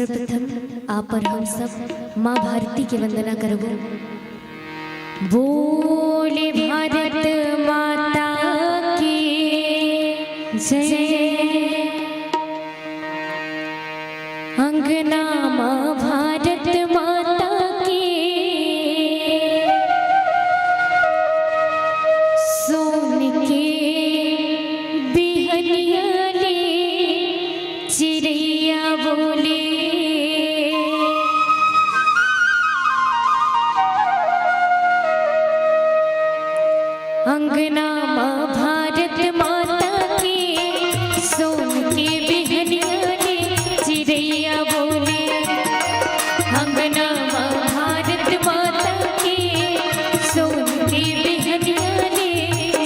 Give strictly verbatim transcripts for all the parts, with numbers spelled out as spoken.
सर्वप्रथम आप और हम सब माँ भारती के वंदना करबो। बोले भारत माता की जय। अंगना माँ भारत माता की, सोन के बिहनिया ले चिरैया बोले। अंगना माँ भारत माता की, सोन के बिहनिया ले चिरैया बोले। अंगना माँ भारत माता की, सोन के बिहनिया ले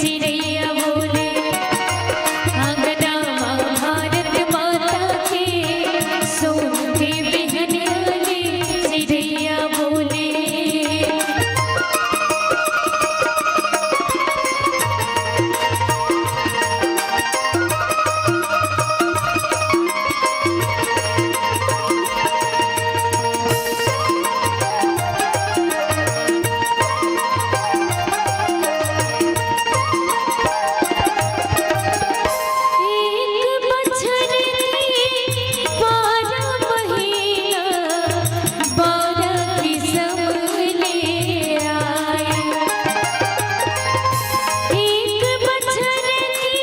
चिरैया बोले। अंगना माँ भारत माता की, सोन के बिहनिया ले चिरैया बोले। एक बछर के बारह महीना, बारह किसम ले आए। एक बछर के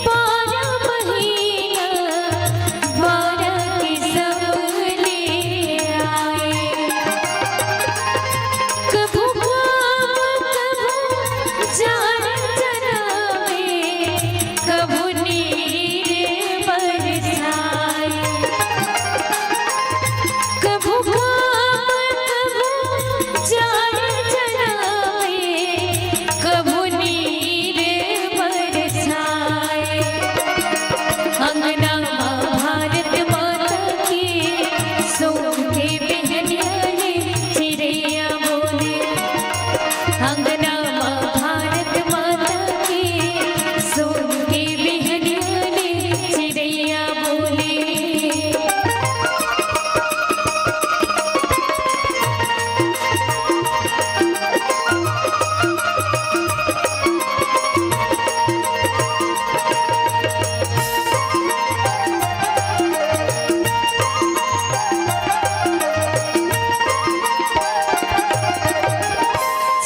बारह महीना, बारह किसम ले आए। कभू घाम, कभू जाड़ चलावे, कभू नीर बरसाए। कभू घाम, कभू जाड़ चलावे, कभू नीर बरसाए। अंगना माँ भारत माता की, सोन के बिहनिया ले चिरैया बोले। अंगना माँ भारत माता की, सोन के बिहनिया ले चिरैया बोले।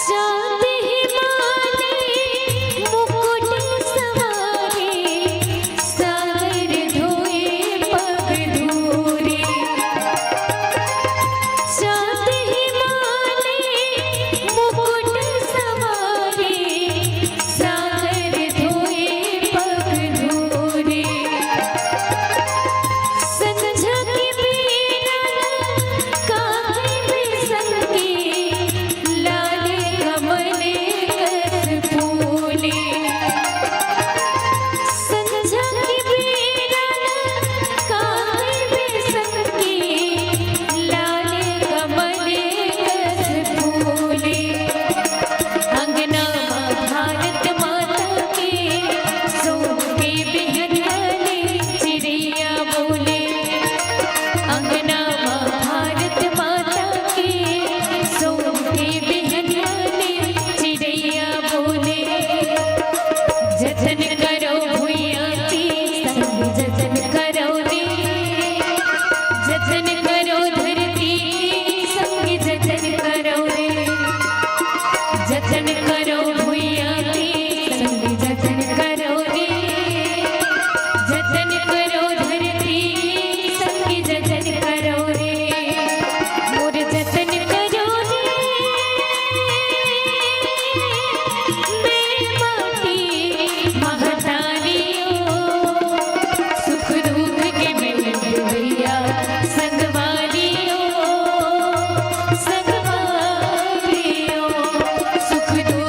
चांद हिमालय मुकुट संवारे, सागर धोए पग धूरे। चांद हिमालय मुकुट संवारे, सागर धोए पग धूरे। संझा के बेरा काहे में संगी, लाल कमल कस फूले। संझा के बेरा काहे में संगी, लाल कमल कस फूले। अंगना माँ भारत माता के, सोन के बिहनिया ले चिरैया बोले। अंगना माँ भारत माता के, सोन के बिहनिया ले चिरैया बोले। जतन करो भुइयां के, संग जतन करो रे। जतन करो धरती के, संग जतन करो रे। जतन करो भुइयां के, संग जतन करो रे। जतन करो धरती के, संग जतन करो रे। मोर जतन करो रे, मैं माटी महतारी ओ। सुख दुख के मिलन भैया संगवारी ओ, संगवारी ओ। सुख दुख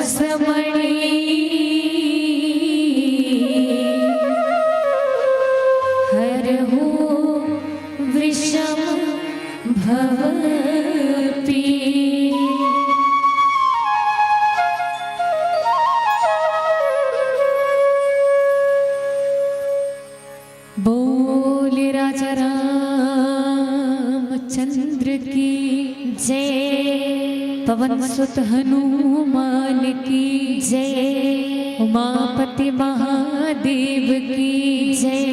समणी हरहु विषम भव पीर। बोल राजा रामचंद्र की जय। पवन सुत हनुमान की जय। उमापति महादेव की जय।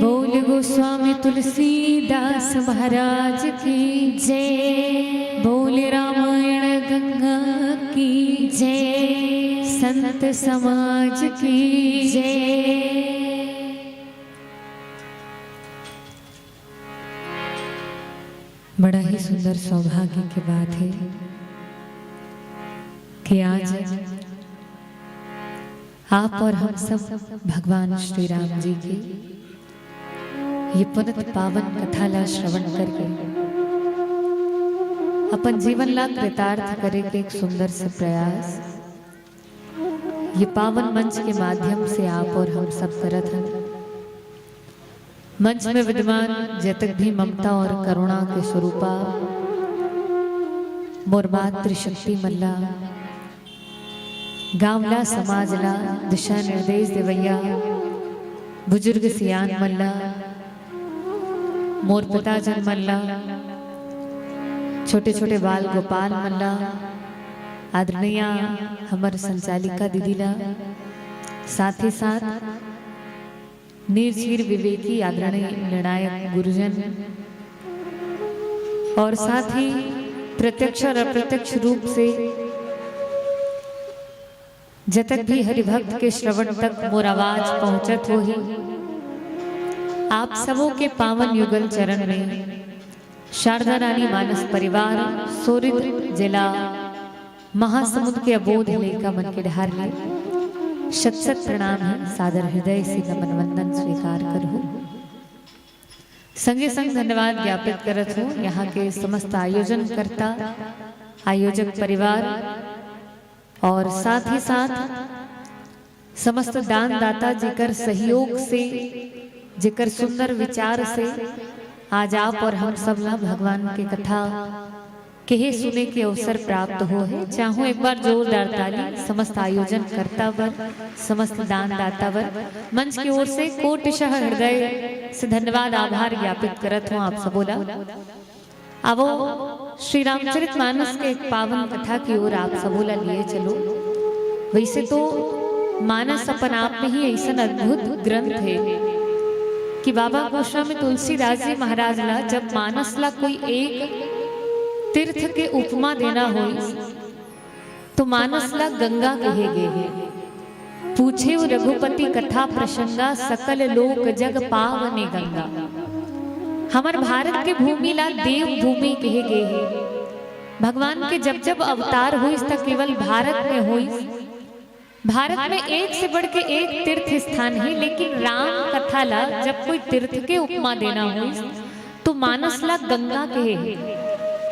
बोल गोस्वामी तुलसीदास महाराज की जय। बोल रामायण गंगा की जय। संत समाज की जय। बड़ा ही सुंदर सौभाग्य की बात है कि आज आप और हम सब भगवान श्री राम जी की ये पुनित पावन कथा ला श्रवण करके अपन जीवन ला कृतार्थ करे के एक सुंदर से प्रयास ये पावन मंच के माध्यम से आप और हम सब करत हन। मंच में विद्यमान जतक भी ममता और करुणा के स्वरूपा मोर मातृशक्ति मन ला, गांव ला, समाज ला दिशा निर्देश देवैया बुजुर्ग सियान मन ला, मोर पिताजन मन ला, छोटे छोटे बाल गोपाल मन ला, आदरणीय हमर संचालिका दीदी ला, साथ ही साथ निर्जीर विवेकी आदरणीय निर्णायक गुरुजन और साथ ही प्रत्यक्ष और अप्रत्यक्ष रूप से जतक भी हरिभक्त के श्रवण तक मोर आवाज पहुंचत होही, आप सबों के पावन युगल चरण में शारदा रानी मानस परिवार, सोरिद जिला, महासमुंद के अबोध लइका मन के डहार ले शत शत प्रणाम हे, सादर हृदय से नमन वंदन स्वीकार करहु। संगे संग धन्यवाद ज्ञापित करत हूँ यहाँ के समस्त आयोजनकर्ता, आयोजक परिवार और साथ ही साथ समस्त दानदाता जेकर सहयोग से, जेकर सुंदर विचार से आज आप और हम सब ला भगवान के कथा कहे सुने के अवसर प्राप्त हो हे। चाहूँ एक बार जोरदार ताली समस्त आयोजनकर्ता बर, समस्त दानदाता बर। मंच की ओर से कोटिशः हृदय से धन्यवाद, आभार ज्ञापित करत हूँ आप सबो ला। आवो, श्री रामचरित मानस के एक पावन कथा की ओर आप सबो ला लिए चलो। वैसे तो मानस अपन आप में ही ऐसन अद्भुत ग्रंथ हे कि बाबा गोस्वामी तुलसीदास जी महाराज ला जब मानस ला कोई एक तीर्थ के उपमा देना होइस, तो मानस ला गंगा कहे गे हे। पूछेउ रघुपति कथा प्रसंगा, सकल लोक जग पावने गंगा। हमर भारत के भूमि ला देव भूमि कहे गे हे। भगवान के जब जब अवतार होइस, त केवल भारत में होइस। भारत में एक से बढ़ के एक तीर्थ स्थान हे, लेकिन राम कथा ला जब कोई तीर्थ के उपमा देना होइस, तो मानस ला गंगा कहे हे।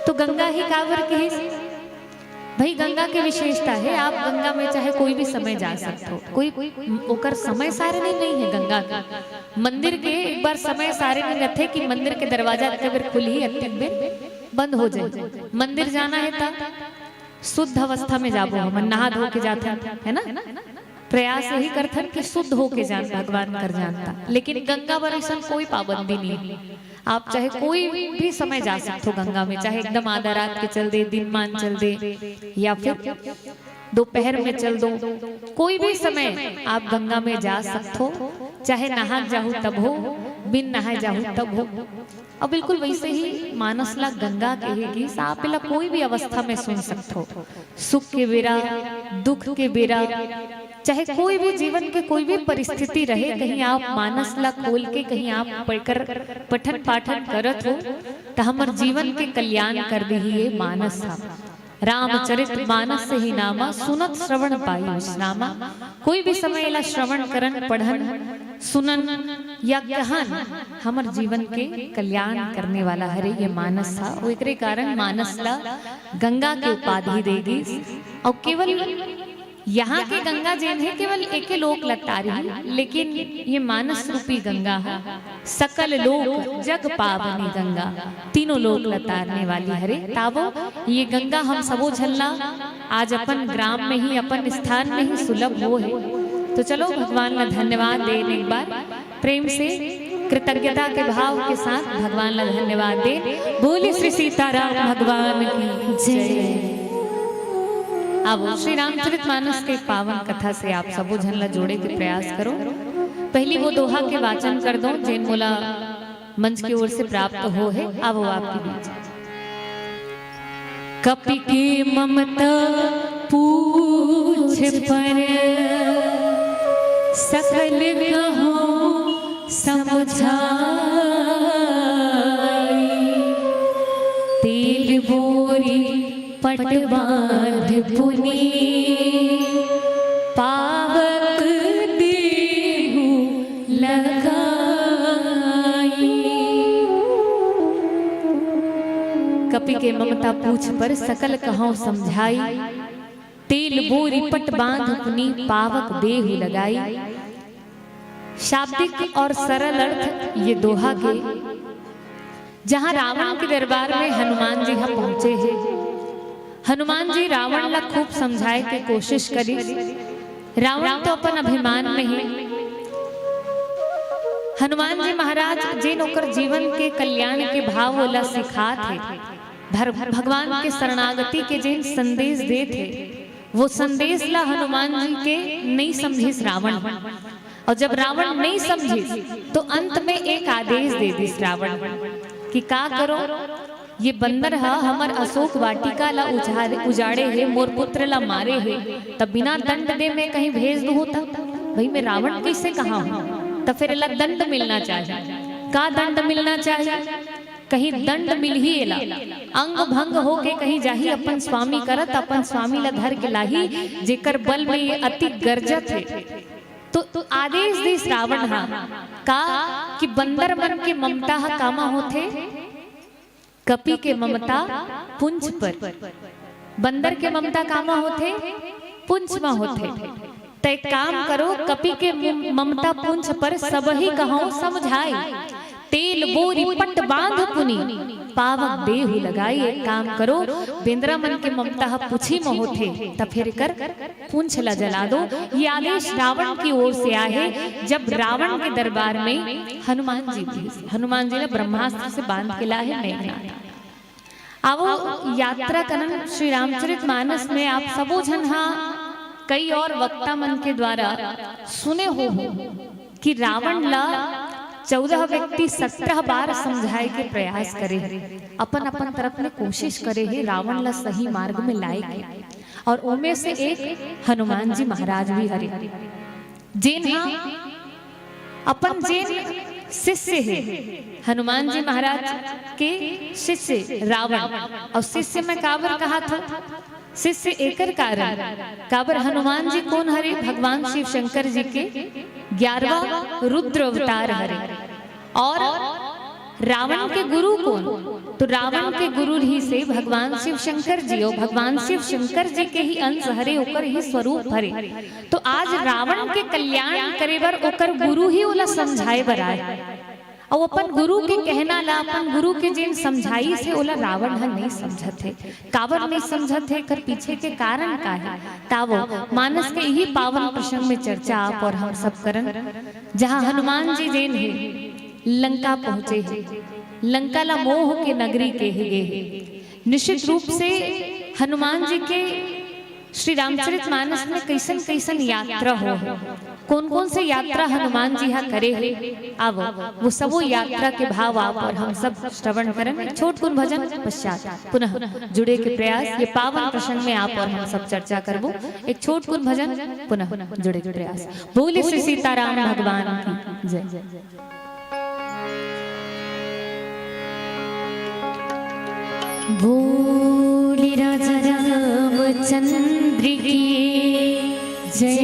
तो गंगा ही काबर कहिस? भाई, गंगा के विशेषता हे, आप गंगा में चाहे कोई भी समय जा सकत हो, कोई ओकर समय सारणी नहीं हे गंगा के। मंदिर के एक बार समय सारणी रथे कि मंदिर के दरवाजा अतके बेर खुलही, अतके बेर बंद हो जाए। मंदिर जाना हे त शुद्ध अवस्था में जाबो, हमन नहा धो के जाथन, है ना? प्रयास यही करथन कि शुद्ध होके जान, भगवान कर जानता। लेकिन गंगा बर अइसन कोई पाबंदी नहीं हे। आप चाहे कोई भी समय जा सकत हो गंगा में, चाहे एकदम आधा रात के चल दे, दिन मान चल दे, या फिर दोपहर में चल दो, कोई भी समय आप गंगा में जा सकत हो, चाहे नहा जाहू तब हो, बिन नहाए जाहू तब हो। और बिल्कुल वैसे ही मानस ला गंगा कहे गिस, आप एला कोई भी अवस्था में सुन सकत हो, सुख के बेरा, दुख के बेरा, चाहे कोई भी जीवन के कोई भी परिस्थिति रहे, कहीं आप मानस ला खोल के कहीं आप पढ़कर पठन पाठन करत हो, त हमर जीवन के कल्याण कर देही ये मानस ह। रामचरित मानस ही नामा, सुनत श्रवण पाई विश्रामा। कोई भी समय एला श्रवण करन, पढ़न, सुनन या कहन, हमर जीवन के कल्याण करने वाला हरे ये मानस ह। वो एकरे कारण मानस ला गंगा के उपाधि दे गिस। और केवल यहाँ के गंगा जेन हे केवल एके लोक ल तारही, लेकिन ये मानस रूपी गंगा ह सकल लोक जग पावनी गंगा, तीनों लोक ल तारने वाली हरे। तावो ये गंगा हम सबो झन ला आज अपन ग्राम में ही, अपन स्थान में ही सुलभ हो हे। तो चलो भगवान ला धन्यवाद देन एक बार। प्रेम से कृतज्ञता के भाव के साथ भगवान ला धन्यवाद दे। बोले श्री सीताराम भगवान की जय। अब श्री रामचरित मानस के पावन कथा से आप सबो झन ला जोड़े के प्रयास करो। पहली वो दोहा के वाचन कर दो जेन मोला मंच की ओर से प्राप्त हो हे। अब वो आपके बीच। कपि के ममता पूछ पर सकल कहूँ समझाई। तेल बोरी पट बांध पुनि पावक देहु लगाई। कपि के ममता पूछ पर सकल कहूँ समझाई। तेल बोरी पट बांध पुनि पावक देहु लगाई। शाब्दिक और सरल अर्थ ये दोहा के। जहाँ रावण के दरबार में हनुमान जी ह पहुंचे हे। हनुमान जी रावण ला खूब समझाए के कोशिश करिस। रावण तो अपन अभिमान में हे। हनुमान जी महाराज जेन ओकर जीवन के कल्याण के भाव ओला सिखात हे, भर-, भगवान के शरणागति के जेन संदेश देत हे, वो संदेश ला हनुमान जी के नइ समझिस रावण। और जब रावण नइ समझिस, तो अंत में एक आदेश दे दिस रावण कि का करो, ये बंदर ह हमर अशोक वाटिका ला उजाड़े, उजाड़े हे, मोर पुत्र ला मारे हे, तब बिना दंड दे मैं कहीं भेज दूँ त भाई मैं रावण कैसे कहा हूँ? त फिर एला दंड मिलना चाहिए। का दंड मिलना चाहिए? कहीं दंड मिलही एला, अंग भंग होके कहीं जाही अपन स्वामी करा, त अपन स्वामी ला धर के लाही, जेकर बल में ये अति गरजत हे। तो, तो आदेश दिस रावण हा का कि बंदर मन के ममता हा कामा होथे? कपि के ममता पुंछ पर। बंदर के ममता कामा होथे? पुंछ म होथे। त एक काम करो, कपि के मु-, ममता पुंछ पर सबही कहूँ समझाई। तेल बोरी पट बांध पुनि पावक देहु लगाई। एक काम करो, बेंदरा मन के ममता ह पुछी म होथे, त फिर कर पुंछ ला जला दो। ये आदेश रावण की ओर से आए हे, जब रावण के दरबार में हनुमान जी थे। हनुमान जी ला ब्रह्मास्त्र से बांध के लाए हे मेघनाथ। आवो यात्रा करन श्री रामचरित मानस में आप सबो झन हा कई और वक्ता मन के द्वारा सुने हो, हो कि रावण ला चौदह व्यक्ति सत्रह बार समझाए के प्रयास करे, अपन अपन तरफ में कोशिश करे हे रावण ला सही मार्ग में लाए के। और ओमे से एक हनुमान जी महाराज भी हरे, जेन हा अपन जेन शिष्य हे, हनुमान जी महाराज के शिष्य रावण। और शिष्य में काबर कहा था? शिष्य एकर कारण काबर हनुमान जी कोन हरे? भगवान शिव शंकर जी के ग्यारहवाँ रुद्र अवतार हरे। और रावण के गुरु कोन? तो रावण के गुरु ही से भगवान शिव शंकर जी, और भगवान शिव शंकर जी के ही अंश हरे, ओकर ही स्वरूप हरे। तो आज रावण के कल्याण करे बर ओकर गुरु ही ओला समझाए बर आए, अउ अपन गुरु के कहना ला, अपन गुरु के जेन समझाई से ओला रावण ह नहीं समझत हे। काबर नहीं समझत हे, एकर पीछे के कारण का हे? तावो मानस के इही पावन प्रसंग में चर्चा आप और हम सब करन, जहाँ हनुमान जी जेन हे लंका पहुँचे हे, लंका ला मोह के नगरी केहे गे हे। निश्चित रूप से हनुमान जी के श्री रामचरित मानस में कैसन कैसन यात्रा हो हे, कौन कौन से यात्रा हनुमान जी हा करे हे, आवो वो सबो यात्रा के भाव आप और हम सब श्रवण करन। एक छोट कुन भजन पश्चात पुनः जुड़े के प्रयास, ये पावन प्रसंग में आप और हम सब चर्चा करबो। एक छोट कुन भजन पुनः जुड़े के प्रयास। बोले श्री सीताराम भगवान की जय। बोले राजा रामचंद्र की जय।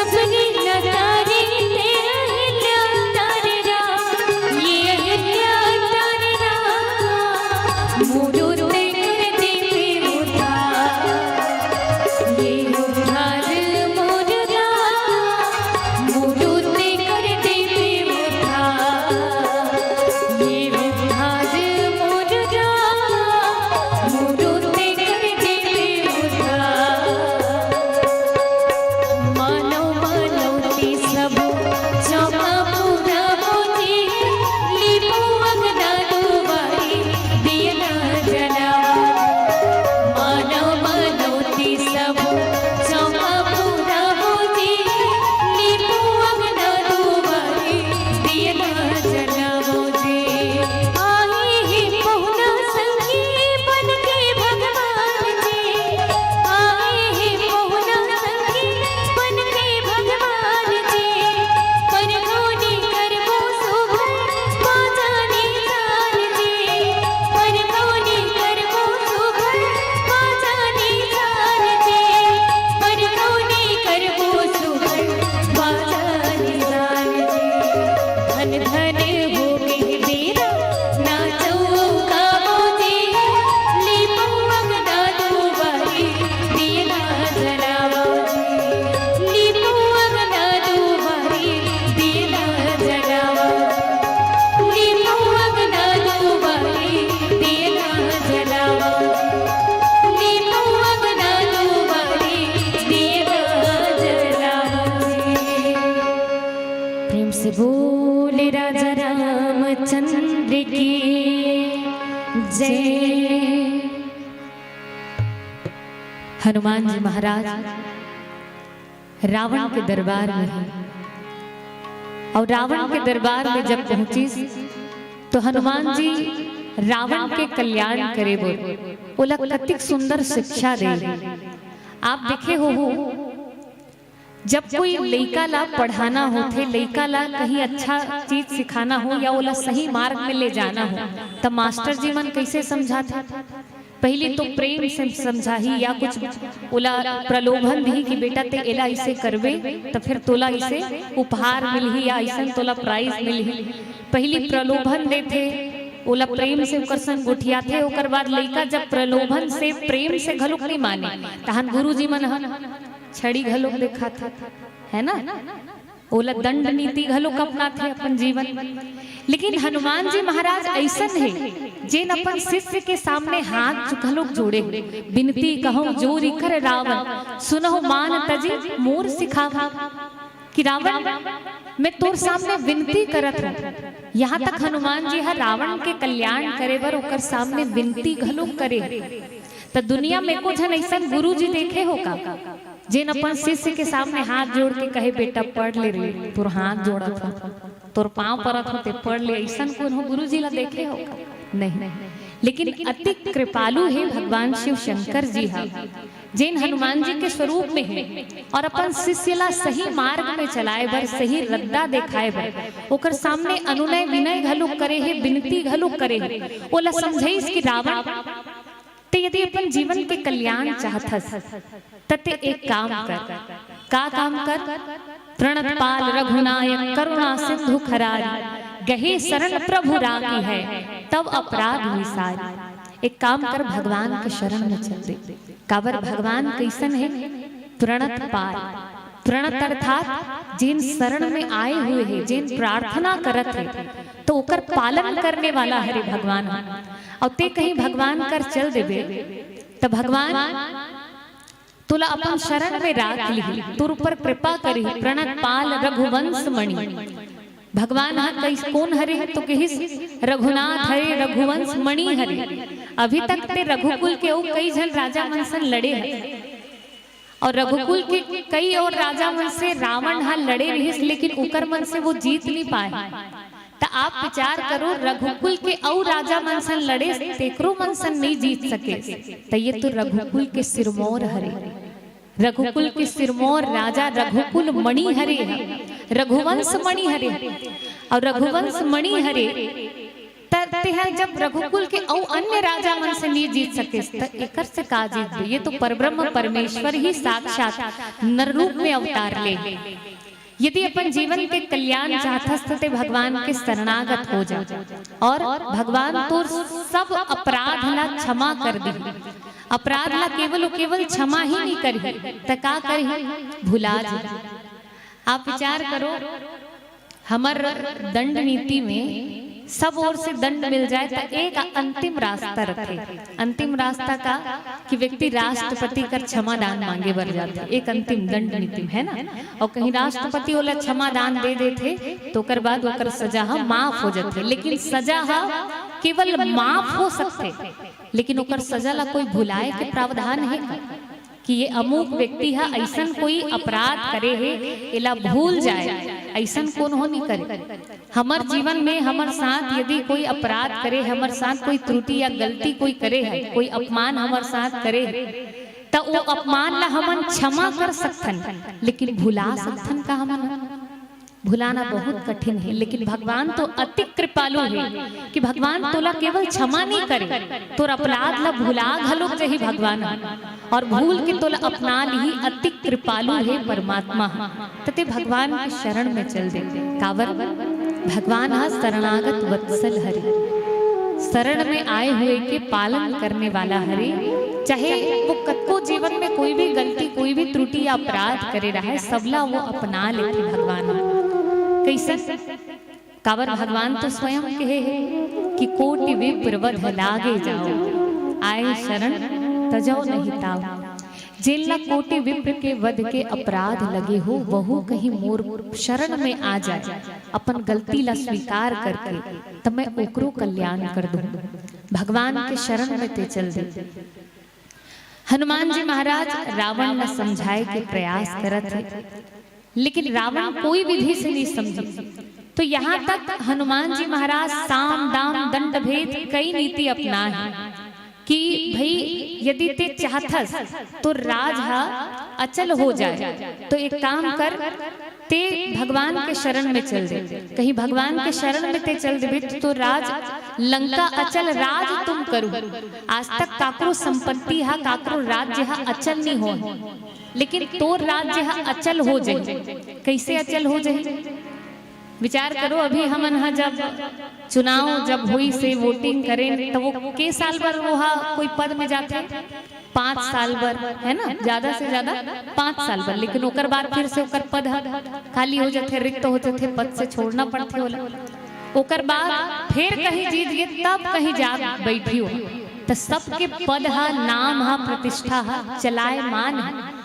सुनी न तारे ते अहिल्या तारे राम, ये अहिल्या तारे राम, मोरो ते कर देवे उद्धार। ये उद्धार मोर राम, मोरो ते कर देवे उद्धार। ये उद्धार मोर राम, मोरो ते कर देवे उद्धार। मानव मानव के सब चौका पूरा होते, लीपू अगना दुवारी दिया ना जलावा। मानव मानव के सब चौका पूरा होते, लीपू अगना दुवारी दिया ना जलावा जी। आए हे पहुना संगी बन के भगवान जी, आए हे पहुना संगी बन के भगवान जी, पर कोनी करबो सुभर बाजा निशान जी, पर कोनी करबो सुभर बाजा निशान जी, पर कोनी करबो सुभर बाजा निशान जी। धन धन हो गए बेरा ना चौका मोती, लीपू अगना दुवारी दिया ना जलावा जी। लीपू अगना दुवारी दिया ना जलावा जी। लीपू अगना दुवारी दिया ना जलावा जी। लीपू अगना दुवारी दिया ना जलावा जी। प्रेम से बोले राजा रामचंद्र की जय। हनुमान जी महाराज रावण के दरबार में हे, अउ रावण के दरबार में जब पहुंचिस, तो हनुमान जी रावण के कल्याण करे बर ओला कतिक सुंदर शिक्षा दे। आप देखे हो, जब कोई लइका ला पढ़ाना होथे, लइका ला कहीं अच्छा चीज सिखाना हो या ओला सही मार्ग में ले जाना हो, त मास्टर जी मन कइसे समझाथे? पहिली तो प्रेम से समझाही या कुछ ओला प्रलोभन दिही कि बेटा ते एला अइसे करबे त फिर तोला अइसे उपहार मिलही या अइसन तोला प्राइज मिलही। पहिली प्रलोभन देथे, ओला प्रेम से ओकर संग गोठियाथे, ओकर बाद लइका जब प्रलोभन से प्रेम से घलोक नइ माने, तहन गुरुजी मन ह छड़ी घलोक देखाथे, है ना? ओला दंड नीति घलोक अपनाथे अपन जीवन। लेकिन हनुमान जी महाराज अइसन हे, जेन अपन शिष्य के सामने हाथ घलोक जोड़े हे, बिनती कहूं जोरि कर रावण, सुनहु मान तजि मोर सिखावा। कि रावण, मैं तोर सामने विनती करत हूं। यहां तक हनुमान जी ह रावण के कल्याण करे बर ओकर सामने विनती घलोक करे हे। त दुनिया में एको झन अइसन गुरु जी देखे हो का, जेन अपन शिष्य के सामने हाथ जोड़ के कहे, "बेटा पढ़ ले रे, तोर हाथ जोड़त हूं, तोर पांव परत हूं, ते पढ़ ले।" अइसन कोनो गुरु जी ला देखे हो का? नहीं। लेकिन अति कृपालु हे भगवान शिव शंकर जी ह, जेन हनुमान जी के स्वरूप में हे और अपन शिष्य ला सही मार्ग में चलाए बर, सही रद्दा देखाए बर, ओकर सामने अनुनय विनय घलोक करे हे, विनती घलोक करे हे, ओला समझाइस कि रावण, ते यदि अपन जीवन के कल्याण चाहथस, त ते एक काम कर। का काम कर? प्रणत पाल रघुनायक करुणा सिंधु खरारी, गहे शरण प्रभु राखिहै, तब अपराध विसारी। एक काम कर, भगवान के शरण में चल दे। काबर भगवान कइसन हे? प्रणत पाल। प्रणत अर्थात जेन शरण में आए हुए हे, जेन प्रार्थना करत हे, तो ओकर पालन करने वाला हरे भगवान ह। अउ ते कहीं भगवान कर चल देबे, त भगवान तोला अपन शरण में राख लिही, तोर ऊपर कृपा करिही। प्रणत पाल रघुवंश मणि। भगवान ह कइस-, कोन हरे? तो कहिस, रघुनाथ हरे, रघुवंश मणि हरे। अभी तक ते रघुकुल के अउ कई झन राजा मन सन लड़े हस, अउ रघुकुल के कई अउ राजा मन से रावण ह लड़े रिहिस, लेकिन ओकर मन से वो जीत नइ पाए। त आप विचार करो, रघुकुल के अउ राजा मन सन लड़े, तेकरो मन सन नइ जीत सके। त ये तो रघुकुल के सिरमौर हरे, रघुकुल के सिरमौर राजा रघुकुल मणि हरे, रघुवंश मणि हरे। अउ रघुवंश मणि हरे, त तेहा जब रघुकुल के अउ अन्य राजा मन से नी जीत सकेस, त एकर से का जीतबे? ये तो परब्रह्म परमेश्वर ही साक्षात नर रूप में अवतार ले हे। यदि अपन जीवन के कल्याण चाहथस, त ते भगवान के शरणागत हो जा, और भगवान तोर सब अपराध ला क्षमा कर दिही। अपराध ला केवल, केवल क्षमा ही नी करही, त का करही? भुला जी। आप विचार करो, हमर दंड नीति में सब ओर से दंड मिल जाए, त एक अंतिम रास्ता रथे। अंतिम रास्ता का कि व्यक्ति राष्ट्रपति कर क्षमादान मांगे बर जाथे, एक अंतिम दंड नीति में, है ना? और कहीं राष्ट्रपति ओला क्षमादान दे देथे, तो ओकर बाद ओकर सजा ह माफ हो जाथे। लेकिन सजा ह केवल माफ हो सकथे, लेकिन ओकर सजा ला कोई भुलाए के प्रावधान हे का? कि ये अमुक व्यक्ति ह अइसन कोई अपराध करे हे, एला भूल जाए, अइसन कोनो नी करे। हमर जीवन में हमर साथ यदि कोई अपराध करे, हमर साथ कोई त्रुटि या गलती कोई करे हे, कोई अपमान हमर साथ करे हे, त वो अपमान ला हमन क्षमा कर सकथन, लेकिन भुला सकथन का हमन? भुलाना बहुत कठिन हे, लेकिन भगवान तो अति कृपालु हे कि भगवान तोला केवल क्षमा नी करे, तोर अपराध ला भुला घलोक जही भगवान ह, और भूल के तोला अपना लिही। अति कृपालु हे परमात्मा ह। त ते भगवान के शरण में चल दे। काबर? भगवान ह शरणागत वत्सल हरे, शरण में आए हुए के पालन करने वाला हरे। चाहे वो कतको जीवन में कोई भी गलती, कोई भी त्रुटि या अपराध करे रहे, सबला वो अपना लेथे भगवान। कइसन? काबर भगवान तो स्वयं कहे हे कि कोटि विप्र वध लागे जाओ, आए शरण तजौ नहीं ताओ। जेन ला कोटि विप्र के वध के अपराध लगे हो, वहू कहीं मोर शरण में आ जाए, अपन गलती ला स्वीकार करके, त मैं ओकरो कल्याण कर दूं। भगवान के शरण में ते चल दे। हनुमान जी महाराज रावण ला समझाए के प्रयास करत हे, लेकिन रावण कोई विधि से नहीं समझे। तो यहाँ तक हनुमान जी महाराज साम दाम दंड भेद कई नीति अपना है कि भाई, यदि ते चाहथस तो राज हा अचल हो जाए, तो एक काम कर, ते भगवान के शरण में चल दे। कहीं भगवान के शरण में ते चल देबे तो राज, लंका अचल राज तुम करू। आज तक काकरो संपत्ति हा, काकरो राज्य हा अचल नहीं हो, लेकिन तोर राज्य हा अचल हो जाही। कैसे अचल हो जाही? विचार करो, अभी हमन हा जब चुनाव जब होइस हे, वोटिंग करेन, त वो के साल बर वो हा कोई पद में जाथे? पाँच साल बर, है ना, ज्यादा से ज्यादा पाँच साल बर। लेकिन ओकर बाद फिर से ओकर पद ह खाली हो जाथे, रिक्त हो जाथे, पद से छोड़ना पड़थे ओला। ओकर बाद फिर कहीं जीत गे, तब कहीं जा बैठी हो, त सबके पद ह, नाम ह, प्रतिष्ठा ह चलायमान हे।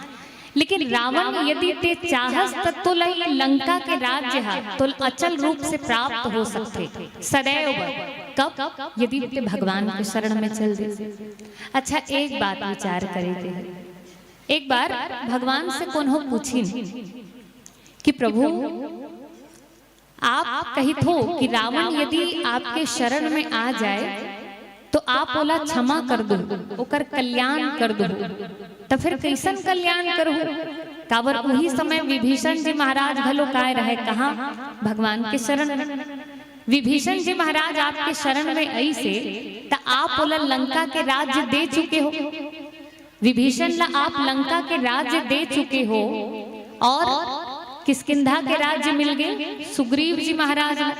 लेकिन रावण, यदि ते चाहस, त तोला ये लंका के राज्य ह तोला अचल रूप से प्राप्त हो सकथे, सदैव बर। कब? यदि ते भगवान के शरण में चल दे। अच्छा, एक बात विचार करे के हे। एक बार भगवान से कोनो पूछिन कि प्रभु, आप कहिथो कि रावण यदि आपके शरण में आ जाए, तो आप ओला क्षमा कर दो, ओकर कल्याण कर दो। त फिर कैसन कल्याण करहु? काबर उही समय विभीषण जी महाराज घलो काय रहे, कहाँ? भगवान के शरण में। विभीषण जी महाराज आपके शरण में अइस हे, त आप ओला लंका के राज्य दे चुके हो। विभीषण ला आप लंका के राज्य दे चुके हो, और किष्किंधा के राज्य मिल गे सुग्रीव जी महाराज ला,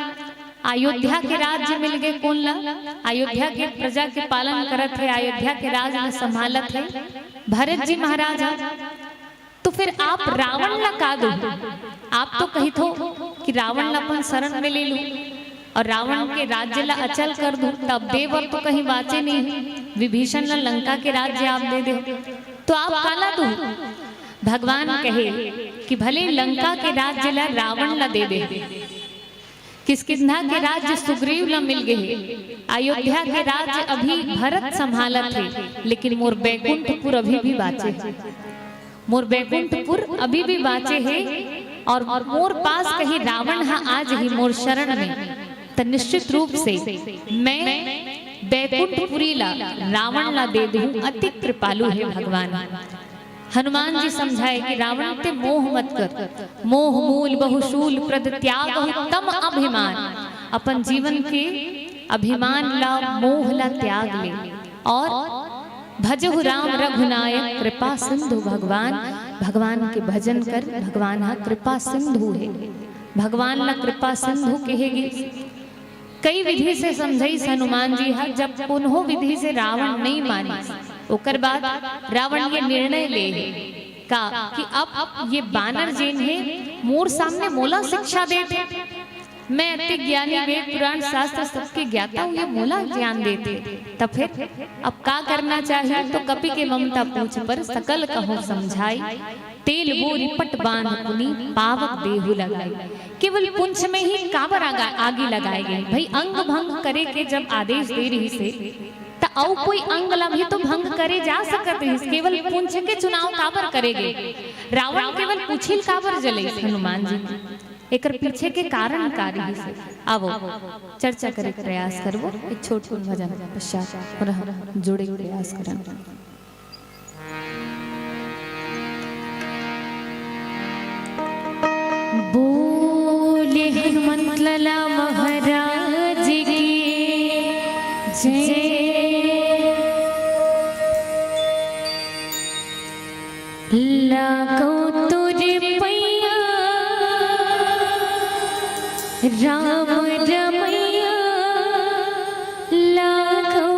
अयोध्या के राज्य मिल गे कोन ला? अयोध्या के प्रजा के पालन करत हे, अयोध्या के राज ला संभालत हे भरत जी महाराज ह। तो फिर आप रावण ला का दो? आप तो कहिथो कि रावण ला अपन शरण में ले लूं और रावण के राज्य ला अचल कर दूं, तब दे बर तो कहीं बाचे नहीं हे। विभीषण ला लंका के राज्य आप दे दे, तो आप काला दो? भगवान कहे कि भले लंका के राज्य ला रावण ला दे दे, किष्किंधा के राज्य सुग्रीव ला मिल गे हे, अयोध्या के राज्य अभी भरत संभालत हे, लेकिन मोर बैकुंठपुर अभी भी बाचे हे। मोर बैकुंठपुर अभी भी बाचे हे, और मोर पास कहीं रावण हा आ जही मोर शरण में, त निश्चित रूप से मैं बैकुंठपुरी ला रावण ला दे दूं। अति कृपालु हे भगवान। हनुमान जी समझाए कि रावण ते मोह मत कर, मोह मूल बहुशूल प्रद त्यागहु तम अभिमान। अपन जीवन के अभिमान ला, मोह ला त्याग ले और भजहु राम रघुनायक कृपा सिंधु भगवान। भगवान के भजन कर, भगवान हा कृपा सिंधु हे। भगवान ला कृपा सिंधु कहे गिस। कई विधि से समझाइस हनुमान जी हा, जब कोनो विधि से रावण नहीं मानिस, ओकर बाद रावण ये निर्णय ले हे का कि अब ये बानर जेन हे, मोर सामने मोला शिक्षा देत हे। मैं अति ज्ञानी, वेद पुराण शास्त्र सबके ज्ञाता हूँ, ये मोला ज्ञान देत हे। तब फिर अब का करना चाहिए? तो कपि के ममता पूछ पर सकल कहो समझाई। तेल बोरी पट बांध पुनि पावक देहु लगाई। केवल पुंछ में ही काबर आगा-, आगी लगाए गए? भाई, अंग भंग करे के जब आदेश दे रहिस हे, त अउ कोई अंग ला भी तो भंग करे जा सकत रहिस। केवल पुंछ के चुनाव काबर करे गए? रावण केवल पुछिल काबर जलइस हनुमान जी की? एकर पीछे के कारण का रहिस हे? आवो, चर्चा करे के प्रयास करबो। एक छोट भजन पश्चात पुनः जुड़े के प्रयास करन। बोले हनुमंत लाला महाराज की जय। लागो तोरे पैया राम रमैया, लागो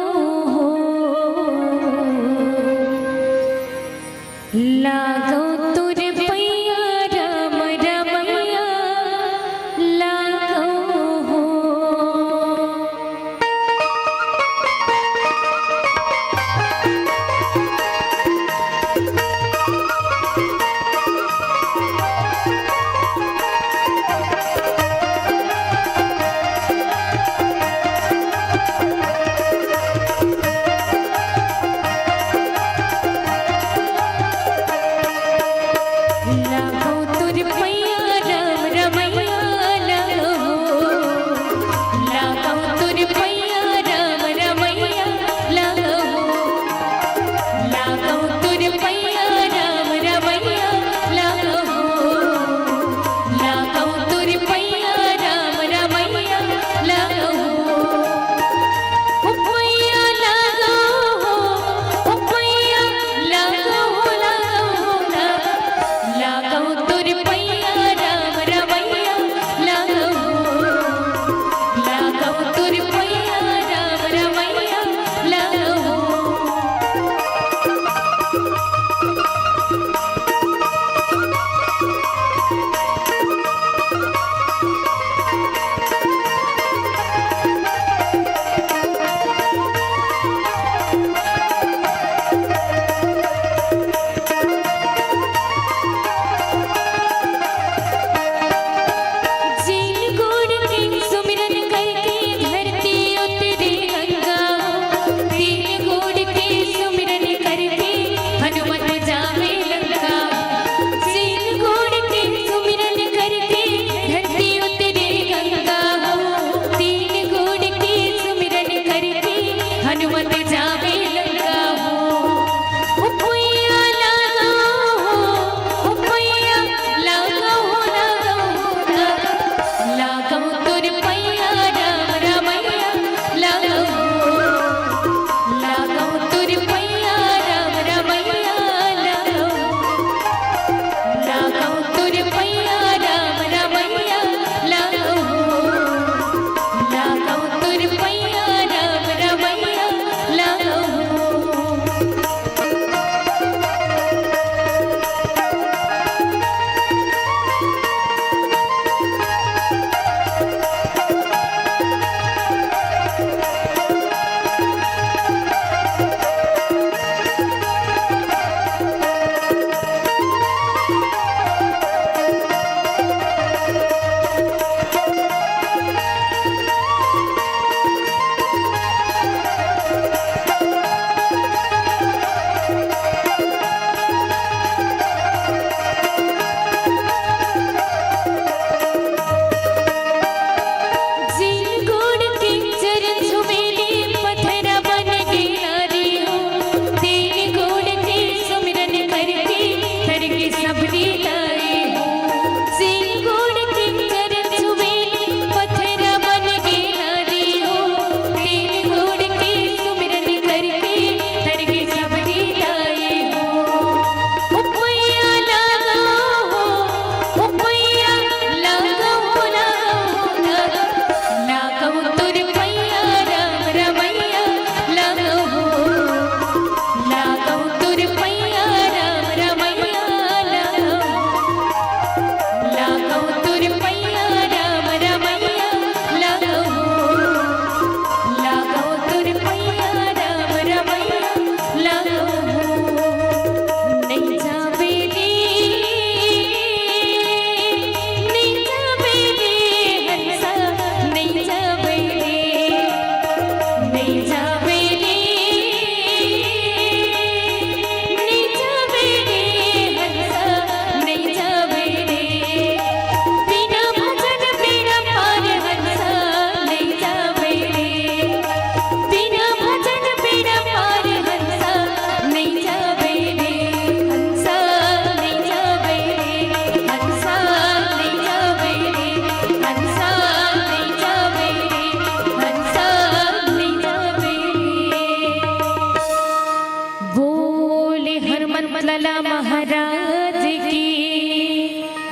हो। लागो तोरे पैया राम रमैया, लागो हो।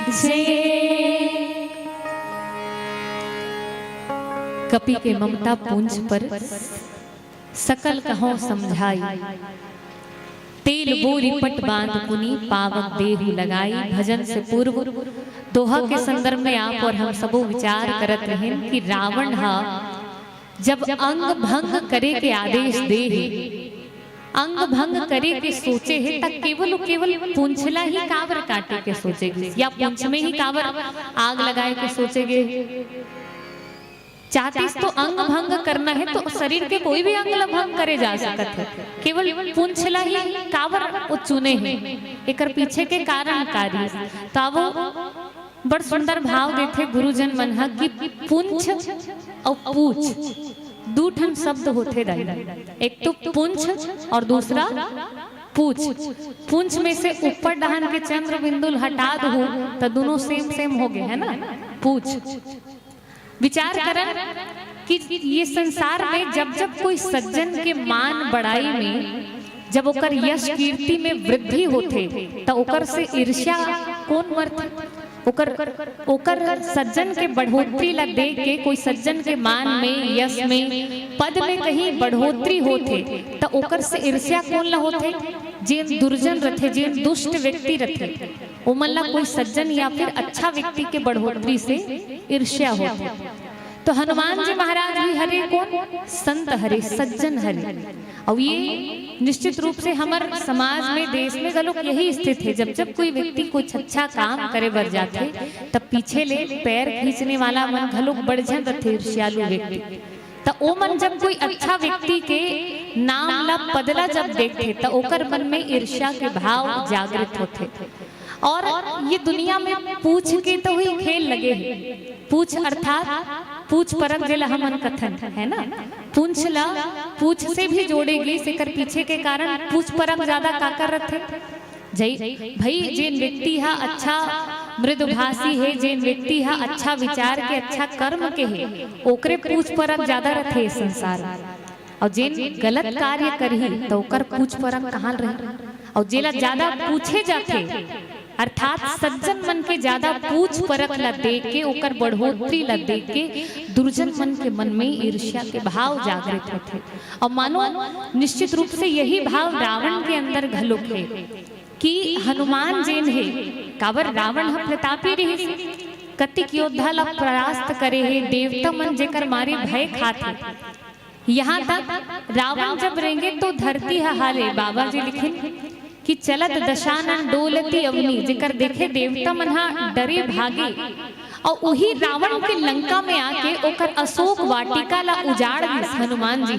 जय। कपि के ममता पूंछ पर सकल कहो समझाई। तेल बोरी पट बांध पुनि पावक देहु लगाई। भजन से पूर्व दोहा के संदर्भ में आप और हम सबो विचार करत रहेन कि रावण हा जब अंग भंग करे के आदेश दे हे, अंग भंग करे के सोचे हे, त केवल केवल पूंछला ही काबर काटे के सोचे गिस, या पूंछ में ही काबर आग लगाए के सोचे गे? चाहतीस तो अंग भंग करना हे तो शरीर के कोई भी अंग ला भंग करे जा सकत हे, केवल पूंछला ही काबर वो चुने हे, एकर पीछे के कारण का रिहिस? त वो बड़ सुंदर भाव देथे गुरुजन मन ह कि पूंछ अउ पूछ दू ठन शब्द होथे दाई, एक तो पूंछ और दूसरा पूछ। पूंछ में से ऊपर डहान के चंद्र बिंदु ल हटा दहू त दोनों सेम सेम हो गए, है ना? पूछ। विचार करन कि ये संसार में जब जब कोई सज्जन के मान बढ़ाई में जब ओकर यश कीर्ति में वृद्धि होथे, त ओकर से ईर्ष्या कोन मरथे? ओकर, ओकर सज्जन के बढ़ोतरी ला देख के, कोई सज्जन के मान में, यश में, पद में कहीं बढ़ोतरी होथे, त ओकर से ईर्ष्या कोन ला होथे? जेन दुर्जन रथे, जेन दुष्ट व्यक्ति रथे, ओमन ला कोई सज्जन या फिर अच्छा व्यक्ति के बढ़ोतरी से ईर्ष्या होथे। तो हनुमान जी महाराज भी हरे कोन? संत हरे, सज्जन हरे। अउ ये निश्चित रूप से हमर समाज में, देश में घलोक यही स्थित हे। जब जब कोई व्यक्ति कुछ अच्छा काम करे बर जाथे, तब पीछे ले पैर खींचने वाला मन घलोक बड़ झन रथे, ईर्ष्यालु व्यक्ति। त ओ मन जब कोई अच्छा व्यक्ति के नाम ला, पद ला जब देखथे, त ओकर मन में ईर्ष्या के भाव जागृत होथे। और ये दुनिया में पूछ के तो ही खेल लगे हे। पूछ अर्थात पूछ परख जेला हमन कथन, है ना? पूंछ ला पूछ से भी जोड़े गिस, एकर पीछे के कारण पूछ परख ज्यादा काकर रथे? जई भई, जेन व्यक्ति हा अच्छा मृदुभाषी हे, जेन व्यक्ति हा अच्छा विचार के, अच्छा कर्म के हे, ओकरे पूछ परख ज्यादा रथे इस संसार में। अउ जेन गलत कार्य करही, त ओकर पूछ परख कहाँ रही? अउ जेला ज्यादा पूछे जाथे, अर्थात सज्जन मन के ज्यादा पूछ परख ला देख के, ओकर बढ़ोतरी ला देख के दुर्जन मन के मन में ईर्ष्या के भाव जागृत होथे। अउ मानो निश्चित रूप से यही भाव रावण के अंदर घलोक हे कि हनुमान जेन हे, काबर रावण ह प्रतापी रिहिस, कतिक योद्धा ला परास्त करे हे, देवता मन जेकर मारे भय खात हे। यहाँ तक रावण जब रेंगे तो धरती ह हाले। बाबा जी लिखिन कि चलत दशानन डोलति अवनि, जेकर देखे देवता मन ह डरे भागे। अउ उही रावण के लंका में आके ओकर अशोक वाटिका ला उजाड़ दिस हनुमान जी।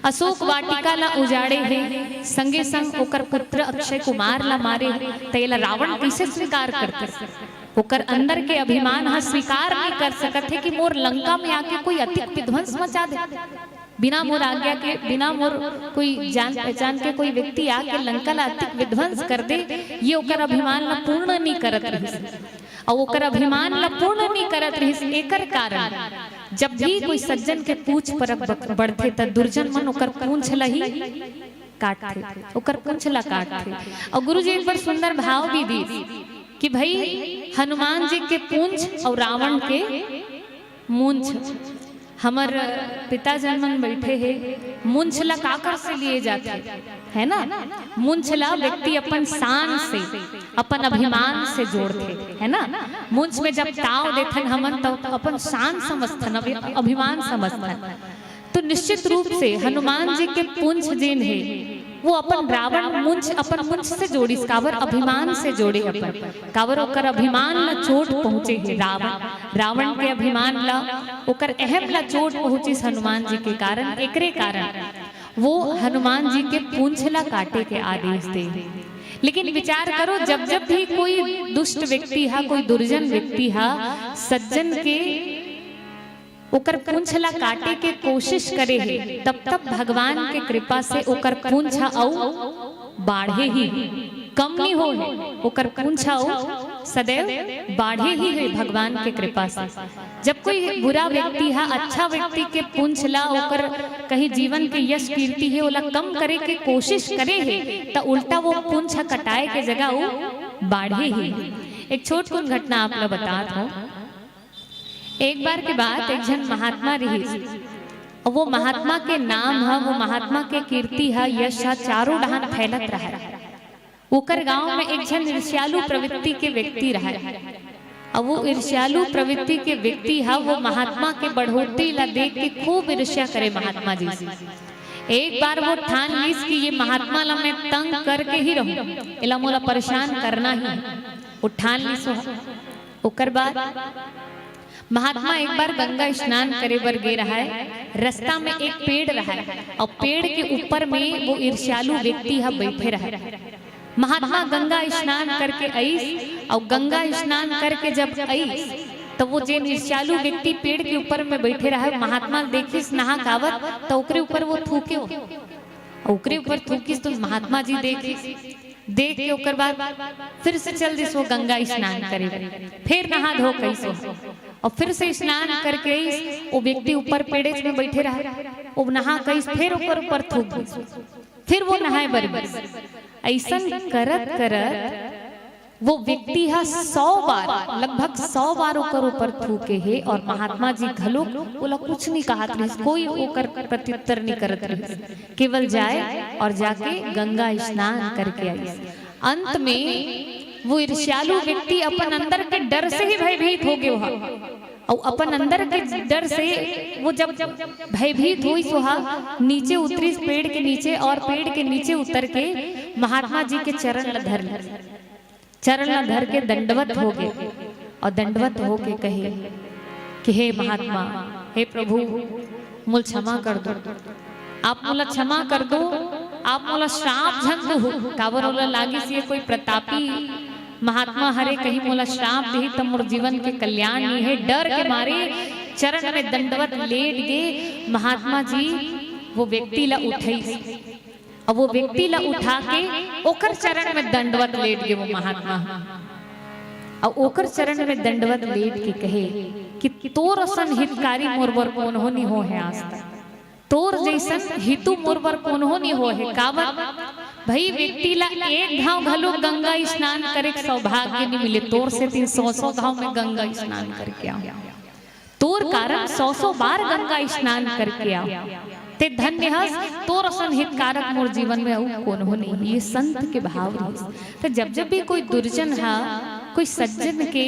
अशोक वाटिका ला उजाड़े हे, संगे संग ओकर पुत्र अक्षय कुमार ला मारे हे, त एला रावण कइसे स्वीकार करते? ओकर अंदर के अभिमान ह स्वीकार नहीं कर सकत हे कि मोर लंका में आके कोई अतिक विध्वंस मचा दे, बिना मोर आज्ञा के, बिना मोर कोई जान पहचान के कोई व्यक्ति आके लंका ला अतिक विध्वंस कर दे, ये ओकर अभिमान ला पूर्ण नहीं करत रहिस। अउ ओकर अभिमान ला पूर्ण नहीं करत रहिस, एकर कारण जब भी कोई सज्जन के पूछ परख ब-, बढ़थे, त दुर्जन मन ओकर पूंछ ला ही काटथे, ओकर पूंछ ला काटथे। अउ गुरु जी एक बार सुंदर भाव भी दी कि भाई, हनुमान जी के पूंछ अउ रावण के मूंछ, हमर पिताजन मन बैठे हे, मूंछ ला काकर से लिए जाथे, है ना? मूंछ ला व्यक्ति अपन शान से, अपन अभिमान से जोड़थे, है ना? मूंछ में जब ताव देथन हमन, तब अपन शान समझथन, अभि-, अभिमान समझथन। तो निश्चित रूप से हनुमान जी के पूंछ जेन हे, वो अपन रावण मूंछ, अपन मूंछ से जोड़िस, काबर? अभिमान से जोड़े अपन, काबर? ओकर अभिमान ला चोट पहुंचे हे रावण, रावण के अभिमान ला, ओकर अहम ला चोट पहुंचिस हनुमान जी के कारण। एकरे कारण वो हनुमान जी के पूंछ ला काटे के आदेश दे। लेकिन विचार करो, जब जब भी कोई दुष्ट व्यक्ति हा, कोई दुर्जन व्यक्ति हा सज्जन के ओकर पूंछ ला काटे के कोशिश करे हे, तब तब भगवान के कृपा से ओकर पूंछ ह अउ बाढ़े ही, कम नहीं हो हे, ओकर पूंछ ह अउ सदैव बाढ़े ही हे भगवान के कृपा से। जब कोई बुरा व्यक्ति ह अच्छा व्यक्ति के पूंछ ला, ओकर कहीं जीवन के यश कीर्ति हे, ओला कम करे के कोशिश करे हे, त उल्टा वो पूंछ ह कटाए के जगह वो बाढ़े ही। एक छोटकुन घटना आप ला बतात हौं। एक बार के बात, एक झन महात्मा रिहिस। अब वो महात्मा के नाम ह, वो महात्मा के कीर्ति ह, यश ह, चारों डहान फैलत रहय। ओकर गांव में एक झन ईर्ष्यालु प्रवृत्ति के व्यक्ति रहय। अब वो ईर्ष्यालु प्रवृत्ति के व्यक्ति ह, वो महात्मा के बढ़ोतरी ला देख के खूब ईर्ष्या करे महात्मा जी से। एक बार वो ठान लिस कि ये महात्मा ला मैं तंग करके ही रहूं, एला मोला परेशान करना ही है। वो ठान लिस। ओकर बाद महात्मा एक बार गंगा स्नान करे बर गे रहय। रस्ता में एक पेड़ रहय और पेड़ के ऊपर में वो ईर्ष्यालु व्यक्ति ह बैठे रहय। महात्मा गंगा स्नान करके आइस और गंगा स्नान करके जब आइस, तो वो जेन ईर्ष्यालु व्यक्ति पेड़ के ऊपर में बैठे रहय, महात्मा ल देखिस नहा के आवत, तो ओकरे ऊपर वो थूके हो। ओकरे ऊपर थूकिस तो महात्मा जी देखिस, देख के ओकर बाद फिर से चल दिस वो गंगा स्नान करे बर। फिर नहा धो के आइस वो, और फिर से स्नान करके आइस, वो व्यक्ति ऊपर पेड़ेच में बैठे रहय, वो नहा के आइस, फिर ओकर ऊपर थूक दिस, फिर वो नहाए बर गिस। अइसन करत करत वो व्यक्ति ह सौ बार, लगभग सौ बार ओकर ऊपर थूके हे और महात्मा जी घलोक ओला कुछ नहीं कहत रहिस, कोई ओकर प्रत्युत्तर नहीं करत रहिस, केवल जाए और जाके गंगा स्नान करके आइस। अंत में वो ईर्ष्यालु व्यक्ति अपन अंदर के डर से ही भयभीत हो गयो ह। और अपन अंदर के डर से वो जब भयभीत होइस, वो ह नीचे उतरिस पेड़ के नीचे और पेड़ के नीचे उतर के महात्मा जी के चरण ल धर लिस। चरण ला धर के दंडवत हो गे और दंडवत हो के कहे कि हे महात्मा, हे प्रभु, मोला क्षमा कर दो, आप मोला क्षमा कर दो, आप मोला श्राप झन दो। काबर ओला लागिस ये कोई प्रतापी महात्मा हरे, कहीं मोला श्राप दिही त मोर जीवन के कल्याण नहीं है। डर के मारे चरण में दंडवत लेट गे महात्मा जी। वो व्यक्ति ला उठइस, अब वो व्यक्ति ला उठा के ओकर चरण में दंडवत लेट गे वो महात्मा। अब ओकर चरण में दंडवत लेट के कहे कि तोर असन हितकारी मोर बर कोनो नहीं हो है आज तक, तोर जैसन हितू मोर बर कोनो नहीं हो है। काबर? भई व्यक्ति ला एक घाव घलो गंगा स्नान करे के सौभाग्य नहीं मिले, तोर से तीन सौ सौ घाव में गंगा स्नान करके आऊं। तोर कारण सौ सौ बार गंगा स्नान करके आऊं। ते धन्य हस, तोर असन हितकारक मोर जीवन में अउ कोनो नहीं। ये संत के भाव रहिस। त जब जब भी कोई दुर्जन हा कोई सज्जन के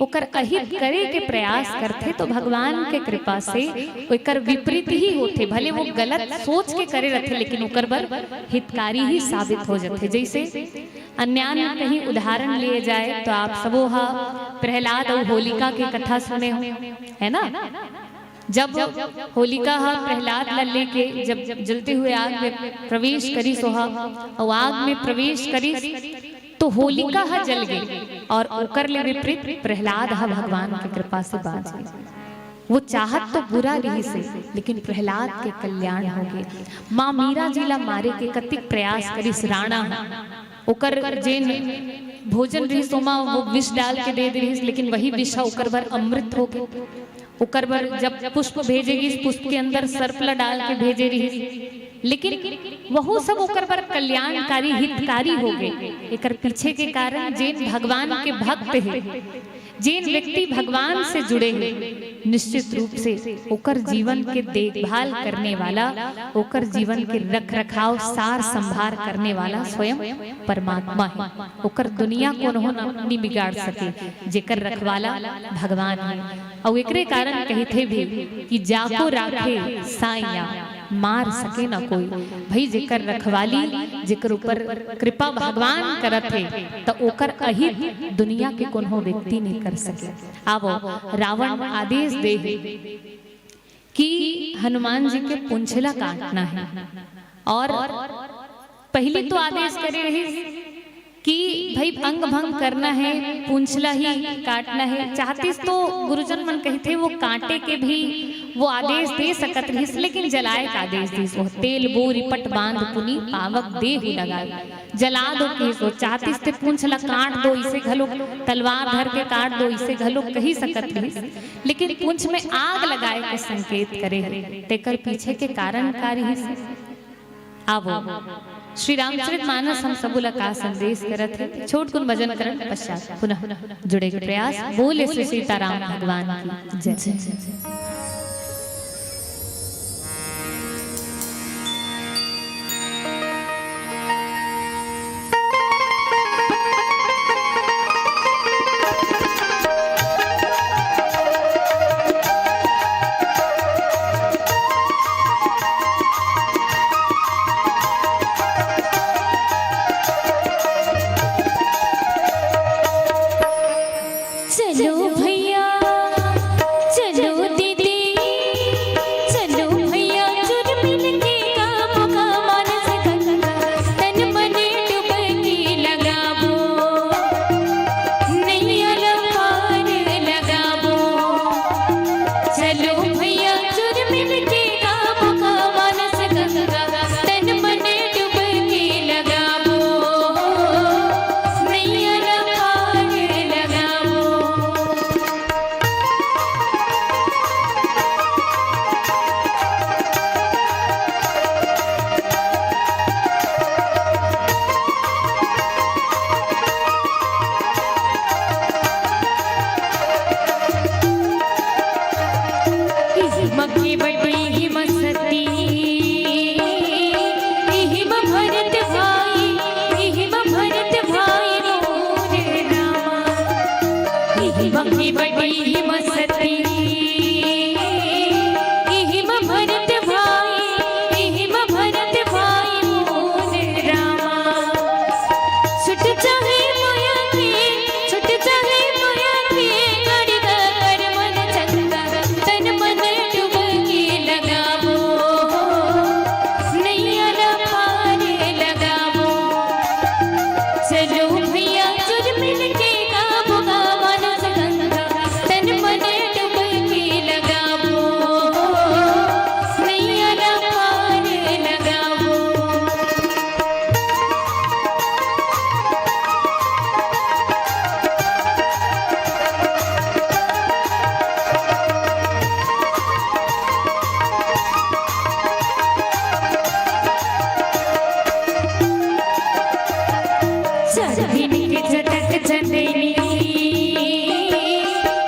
ओकर अहित करे के प्रयास करथे, तो भगवान के कृपा से ओकर विपरीत ही होथे। भले वो गलत सोच के करे रथे, लेकिन ओकर बर हितकारी ही साबित हो जाथे। जैसे अन्यान्य कहीं उदाहरण लिए जाए तो आप सबो हा प्रहलाद अउ होलिका के कथा सुने हो, है ना? जब होलिका हा प्रहलाद ला लेके जब जलते हुए आग में प्रवेश करिस, ओहा अउ आग में प्रवेश करिस तो होलिका हा जल गई और ओकर ले विपरीत प्रहलाद हा भगवान के कृपा से बांच गई। वो चाहत तो बुरा रहिस हे, लेकिन प्रहलाद के कल्याण हो गए। माँ मीरा जी ला मारे के कतिक प्रयास करिस राणा ह। ओकर जेन भोजन रहिस, ओमा वो विष डाल के दे दे रहिस, लेकिन वही विष ह ओकर बर अमृत हो गए। ओकर बर जब पुष्प भेजे गिस, पुष्प के अंदर सर्प ला डाल के भेजे रहिस, लेकिन वहू सब ओकर बर कल्याणकारी, हितकारी हो गए। एकर पीछे के कारण जेन भगवान के भक्त हे, जेन व्यक्ति भगवान से जुड़े हे, निश्चित रूप से ओकर जीवन के देखभाल करने वाला, ओकर जीवन के रख रखाव, सार संभार करने वाला स्वयं परमात्मा हे। ओकर दुनिया कोनो न, नि बिगाड़ सके, जेकर रखवाला भगवान हे। अउ एकरे कारण कहिथे भी कि जाको राखे साइया, मार सके न कोई। भई जेकर रखवाली, जेकर ऊपर कृपा भगवान करत हे, त ओकर अहित दुनिया के कोनो व्यक्ति नहीं कर सके। आवो, रावण आदेश दे हे कि हनुमान जी के पूंछ ला काटना है, और पहली तो आदेश करे रहिस कि भई अंग भंग करना है, पूंछ ला ही काटना है। चाहतिस तो गुरुजन मन कहिथे वो काटे के भी वो आदेश दे सकत रहिस, लेकिन जलाए का आदेश दिस। वो तेल बोरी पट बांध पुनी पावक देहु लगाई, जला दो कहिस। वो चाहतिस ते पूंछ ला काट दो, इसे घलो तलवार धर के काट दो, इसे घलो कही सकत रहिस, लेकिन पूंछ में आग लगाए के संकेत करे हे। तेकर पीछे के कारण का रहिस? आवो, श्री रामचरित मानस हम सबो ला का संदेश करत हे, छोट कुन भजन करन पश्चात पुनः जुड़े के प्रयास। बोले श्री सीताराम भगवान की जय। चलो भैया, चलो दीदी, चलो भैया, जुर्मिन के गाबो गा मानस गंगा, तन मन डुबकी लगाबो, नैया ला पार लगाबो। चलो भैया, जुर्मिन के गाबो गा मानस गंगा, तन मन डुबकी लगाबो, नैया ला पार लगाबो। हिम केवटी हिम सती, हिम भरत भाई, हिम भरत भाई मोर रामा। हिम केवटी हिम सती, हिम भरत भाई, हिम भरत भाई मोर रामा। छुट जाहे माया के, छुट जाहे माया के, गाड़ी गा कर मन चंगा, तन मन डुबकी लगाबो, नैया ला पार लगाबो। चलो भैया, जुर्मिन के गाबो गा मानस गंगा, तन मन डुबकी लगाबो, नैया ला पार लगाबो। चार दिन के चटक चंदनी,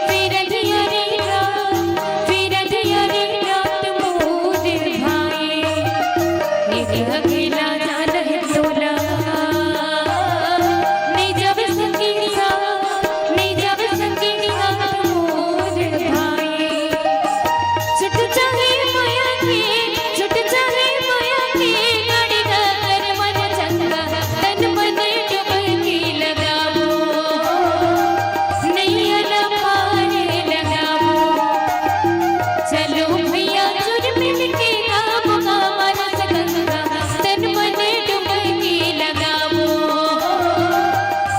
फिर दिया रे राम, फिर दिया रे रात मोर भाई। निज अकेला जान है तोला, निज विश्व की सा, निज विश्व की सा मोर भाई। छुट जाहे माया के, छुट जाहे माया के, गाड़ी गा कर मन चंगा, तन मन डुबकी लगाबो, नैया ला पार लगाबो। चलो भैया, जुर्मिन के गाबो गा मानस गंगा, तन मन डुबकी लगाबो,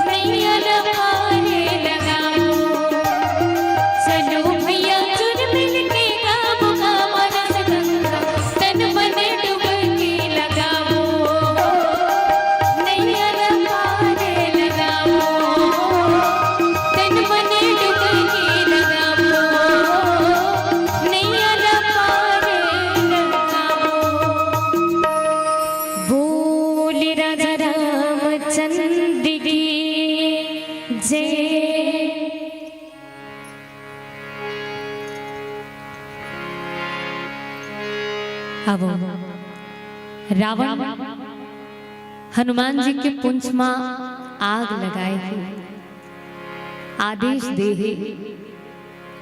नैया ला पार लगाबो। चलो भैया, जुर्मिन के गाबो गा मानस गंगा, तन मन डुबकी लगाबो, नैया ला पार लगाबो, तन मन डुबकी लगाबो, नैया ला पार लगाबो। बोल राजा रामचंद्र की जय। आवो, रावण हनुमान जी के पूंछ म आग लगाए हे, आदेश दे हे।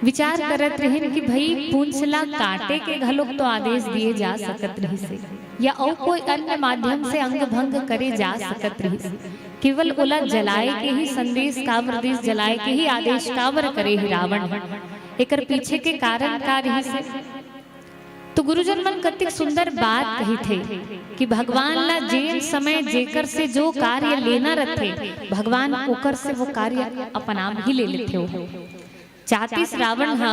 विचार करत रहिन कि भई, पूंछ ला काटे के घलोक तो आदेश दिए जा सकत रहिस हे, या अउ कोई अन्य माध्यम से अंग भंग करे जा सकत रहिस। केवल ओला जलाए के ही संदेश काबर दिस, जलाए के ही आदेश काबर करे हे रावण ह? एकर पीछे के कारण का रहिस हे? तो गुरुजन मन कतिक सुंदर बात कहिथे कि भगवान ला जेन समय जेकर से जो कार्य लेना रथे, भगवान ओकर से वो कार्य अपन आप ही ले लेथे। ओ चाहतिस रावण ह,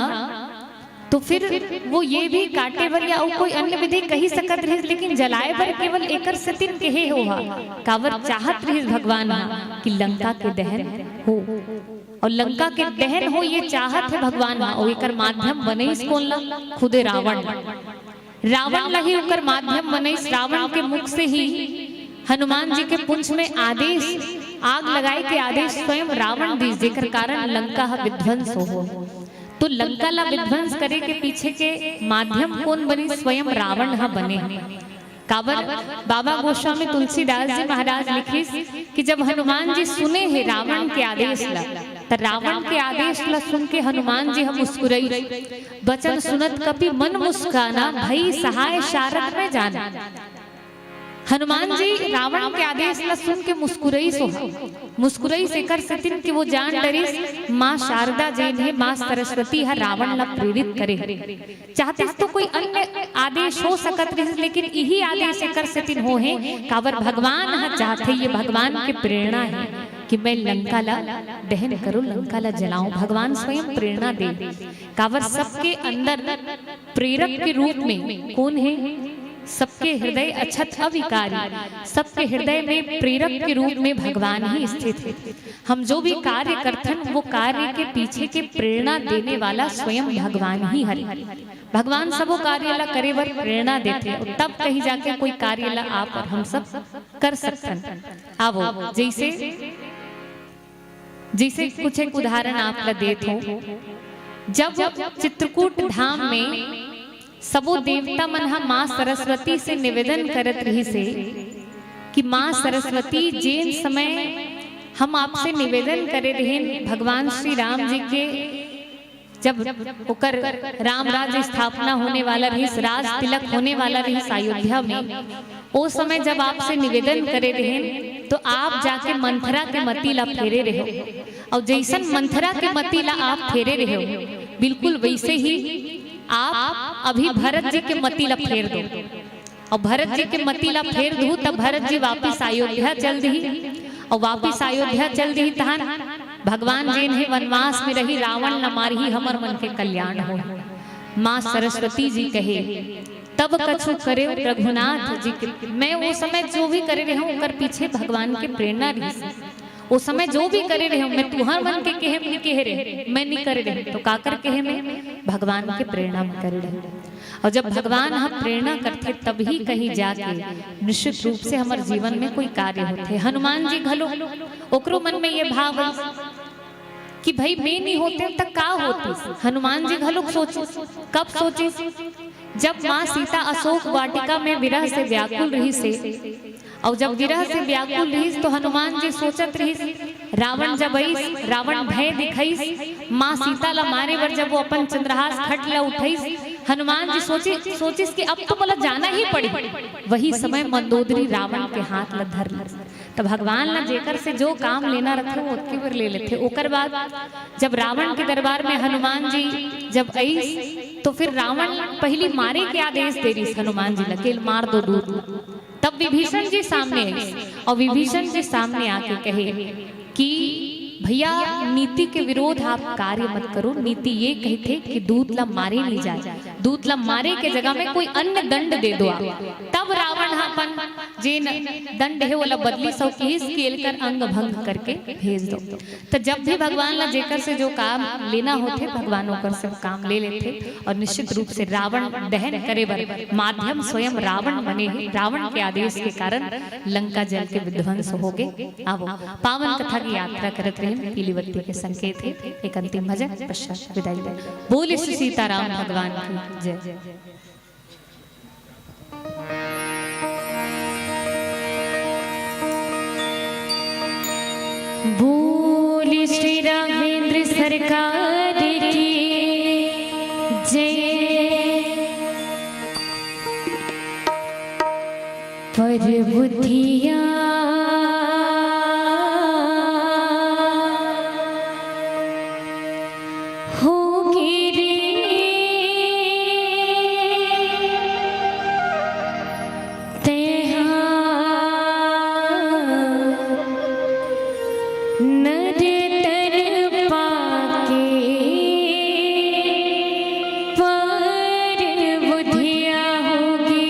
तो फिर वो ये भी काटे बर या अउ कोई अन्य विधि कही सकत रहिस, लेकिन जलाए बर केवल एकर सेतिन कहे हे ओहा। काबर चाहत रहिस भगवान ह कि लंका के दहन हो। अउ लंका के दहन हो, ये चाहत हे भगवान ह, अउ एकर माध्यम बनइस कोन ला? खुदे रावण। रावण ला ही ओकर माध्यम बनइस, रावण के मुख से ही हनुमान जी के पुंछ में आदेश, आग लगाए के आदेश स्वयं रावण दिस, जेकर कारण लंका ह विध्वंस हो। तो लंका ला विध्वंस करे के पीछे के माध्यम कोन बनिस? स्वयं रावण ह बने। काबर? बाबा गोस्वामी तुलसीदास जी महाराज लिखिस कि जब हनुमान जी सुने हे रावण के आदेश ला, त रावण के आदेश ला सुन के हनुमान जी ह मुस्कुराइस। बचन सुनत कपि मन मुस्काना, भई सहाय सारथ न जाना। हनुमान जी रावण के आदेश ला सुन के मुस्कुराइस। मुस्कुराइस एकर सेतिन कि वो जान डरिस, माँ शारदा जेन हे, माँ सरस्वती ह रावण ला प्रेरित करे। चाहतिस तो कोई अन्य आदेश हो सकत रहिस, लेकिन इही आदेश एकर सेतिन हो हे, काबर भगवान ह चाहथे, ये भगवान के प्रेरणा हे कि मैं लंका ला दहन करूं, लंका ला जलाऊं। भगवान स्वयं प्रेरणा दे, काबर सबके अंदर प्रेरक के रूप में कोन हे? सबके हृदय अछत अविकारी, सबके हृदय में प्रेरक के रूप में भगवान ही स्थित हे। हम जो भी कार्य करथन, वो कार्य के पीछे के प्रेरणा देने वाला स्वयं भगवान ही हरे। भगवान सबो कार्य ला करे बर प्रेरणा देथे, अउ तब कहीं जाके कोई कार्य ला आप और हम सब कर सकथन। आवो, जैसे, जैसे कुछ एक उदाहरण आप ला देत हो, जब चित्रकूट धाम में सबो देवता मन ह माँ सरस्वती से निवेदन करत रहिस हे कि माँ सरस्वती, जेन समय हम आपसे निवेदन करे रहेन भगवान श्री राम जी के, जब ओकर राम राज्य स्थापना होने वाला रहिस, राज तिलक होने वाला रहिस अयोध्या में, ओ समय जब आपसे निवेदन करे रहेन, तो आप जाके मंथरा के मती ला फेरे रहे हो। अउ जैसन मंथरा के मती ला आप फेरे रहे हो, बिल्कुल वैसे ही आप अभी भरत जी के मती ला फेर दो। अउ भरत जी के मती ला फेर दू, तब भरत जी वापिस अयोध्या चल दिही। अउ वापिस अयोध्या चल दिही, तहन भगवान जेन हे वनवास में रही, रावण ला मारही, हमर मन के कल्याण हो। माँ सरस्वती जी कहे, "तब कछु करे रघुनाथ जी के।" मैं वो समय जो भी करे रहे हूँ, ओकर पीछे भगवान के प्रेरणा रही। वो समय जो भी करे रहे हूँ, मैं तुहर मन के कहे में नहीं कहे रहे, मैं नहीं करे रहे, तो काकर कहे में? भगवान के प्रेरणा में करे रहे। और जब भगवान हम प्रेरणा करथे, तभी कहीं जाके निश्चित रूप से हमर जीवन में कोई कार्य होथे। हनुमान जी घलो, ओकरो मन में ये भाव हो कि भाई, मैं नहीं होते त का होतिस? हनुमान जी घलो सोचिस। कब सोचिस? जब माँ सीता अशोक वाटिका में विरह से व्याकुल रहिस हे, अउ जब विरह से व्याकुल रहिस, तो हनुमान जी सोचत रहिस, रावण जब आइस, रावण भय दिखाइस, माँ सीता ला मारे बर जब वो अपन चंद्रहास खड्ग ला उठाइस, हनुमान जी सोचिस, सोचिस कि अब तो मोला जाना ही पड़ी। वही समय मंदोदरी रावण के हाथ ला धर लिस। त भगवान ला जेकर से जो काम लेना रथे, वो ओतके बर ले लेथे। ओकर बाद जब रावण के दरबार में हनुमान जी जब आइस, तो फिर रावण पहली मारे के आदेश दे रिस हनुमान जी ला, "के ल मार दो दूत ला।" तब विभीषण जी सामने आइस, और विभीषण जी सामने आके कहे कि भैया, नीति के विरोध आप कार्य मत करो। नीति ये कहथे कि दूत ला मारे नहीं जाए, दूत ला मारे के जगह में कोई अन्य दंड दे दो आप। तब रावण ह अपन जेन दंड हे, ओला बदलिस अउ किहिस कि एलकर अंग भंग करके भेज दो। तो जब भी भगवान ला जेकर से जो काम लेना होथे, भगवान ओकर से काम ले लेथे। और निश्चित रूप से रावण दहन करे बर माध्यम स्वयं रावण बने हे। रावण के आदेश के कारण लंका जल के विध्वंस हो गे। आवो, पावन कथा की यात्रा करत रहे, पीली बत्ती के संकेत हे। एक अंतिम भजन पश्चात विदाई ले। बोले श्री सीताराम भगवान की जय। बोल श्री राघवेंद्र सरकार की जय। पर बुद्धिया होगे रे तेहा नर तन पाके पर बुधिया होगे।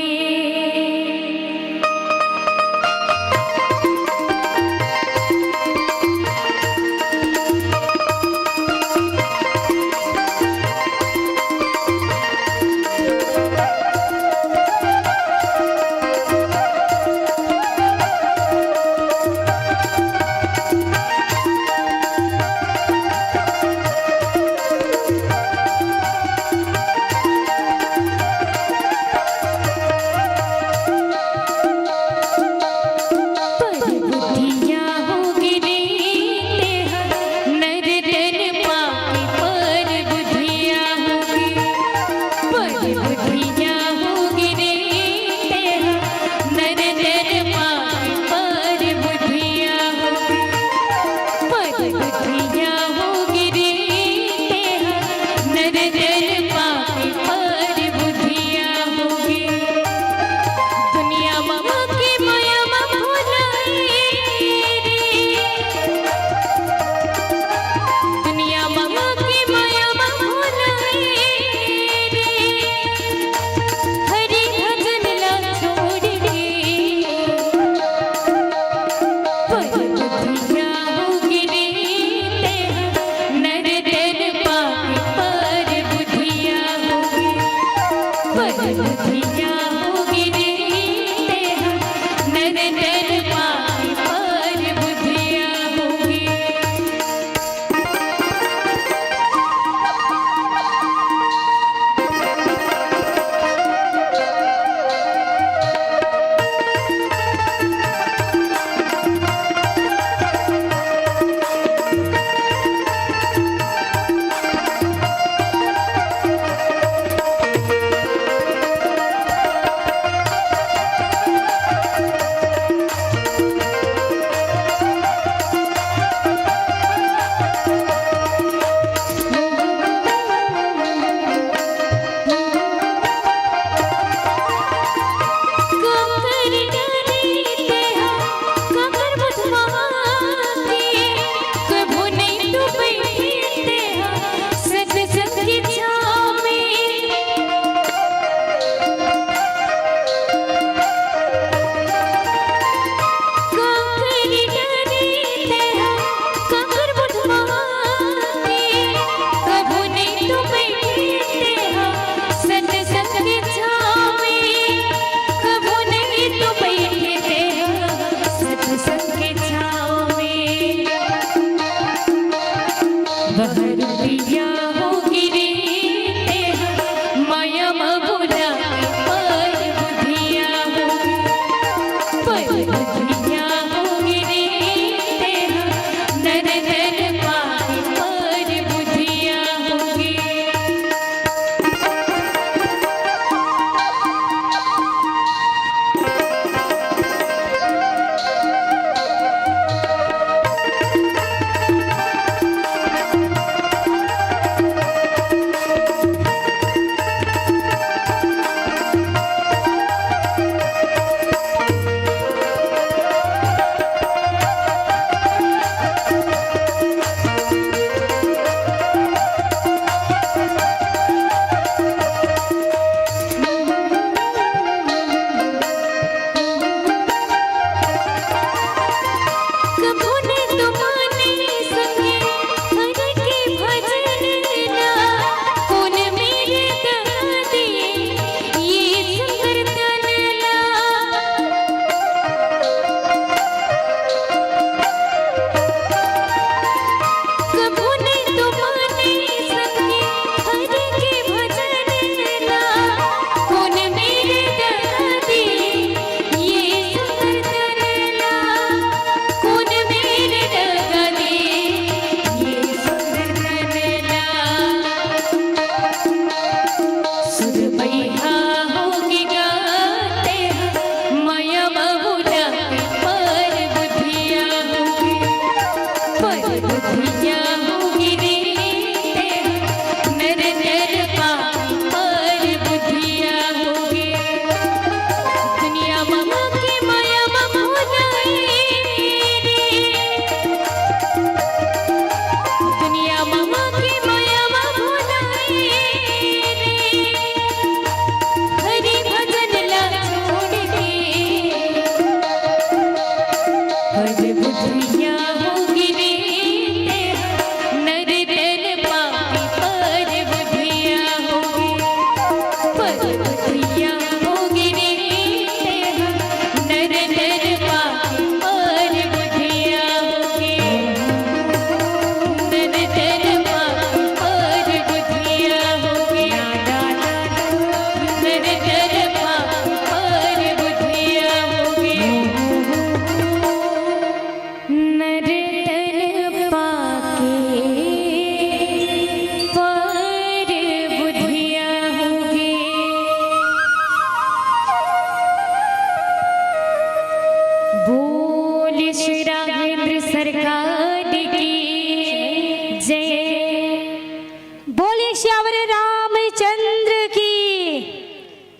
बोलिए सियावर रामचंद्र की।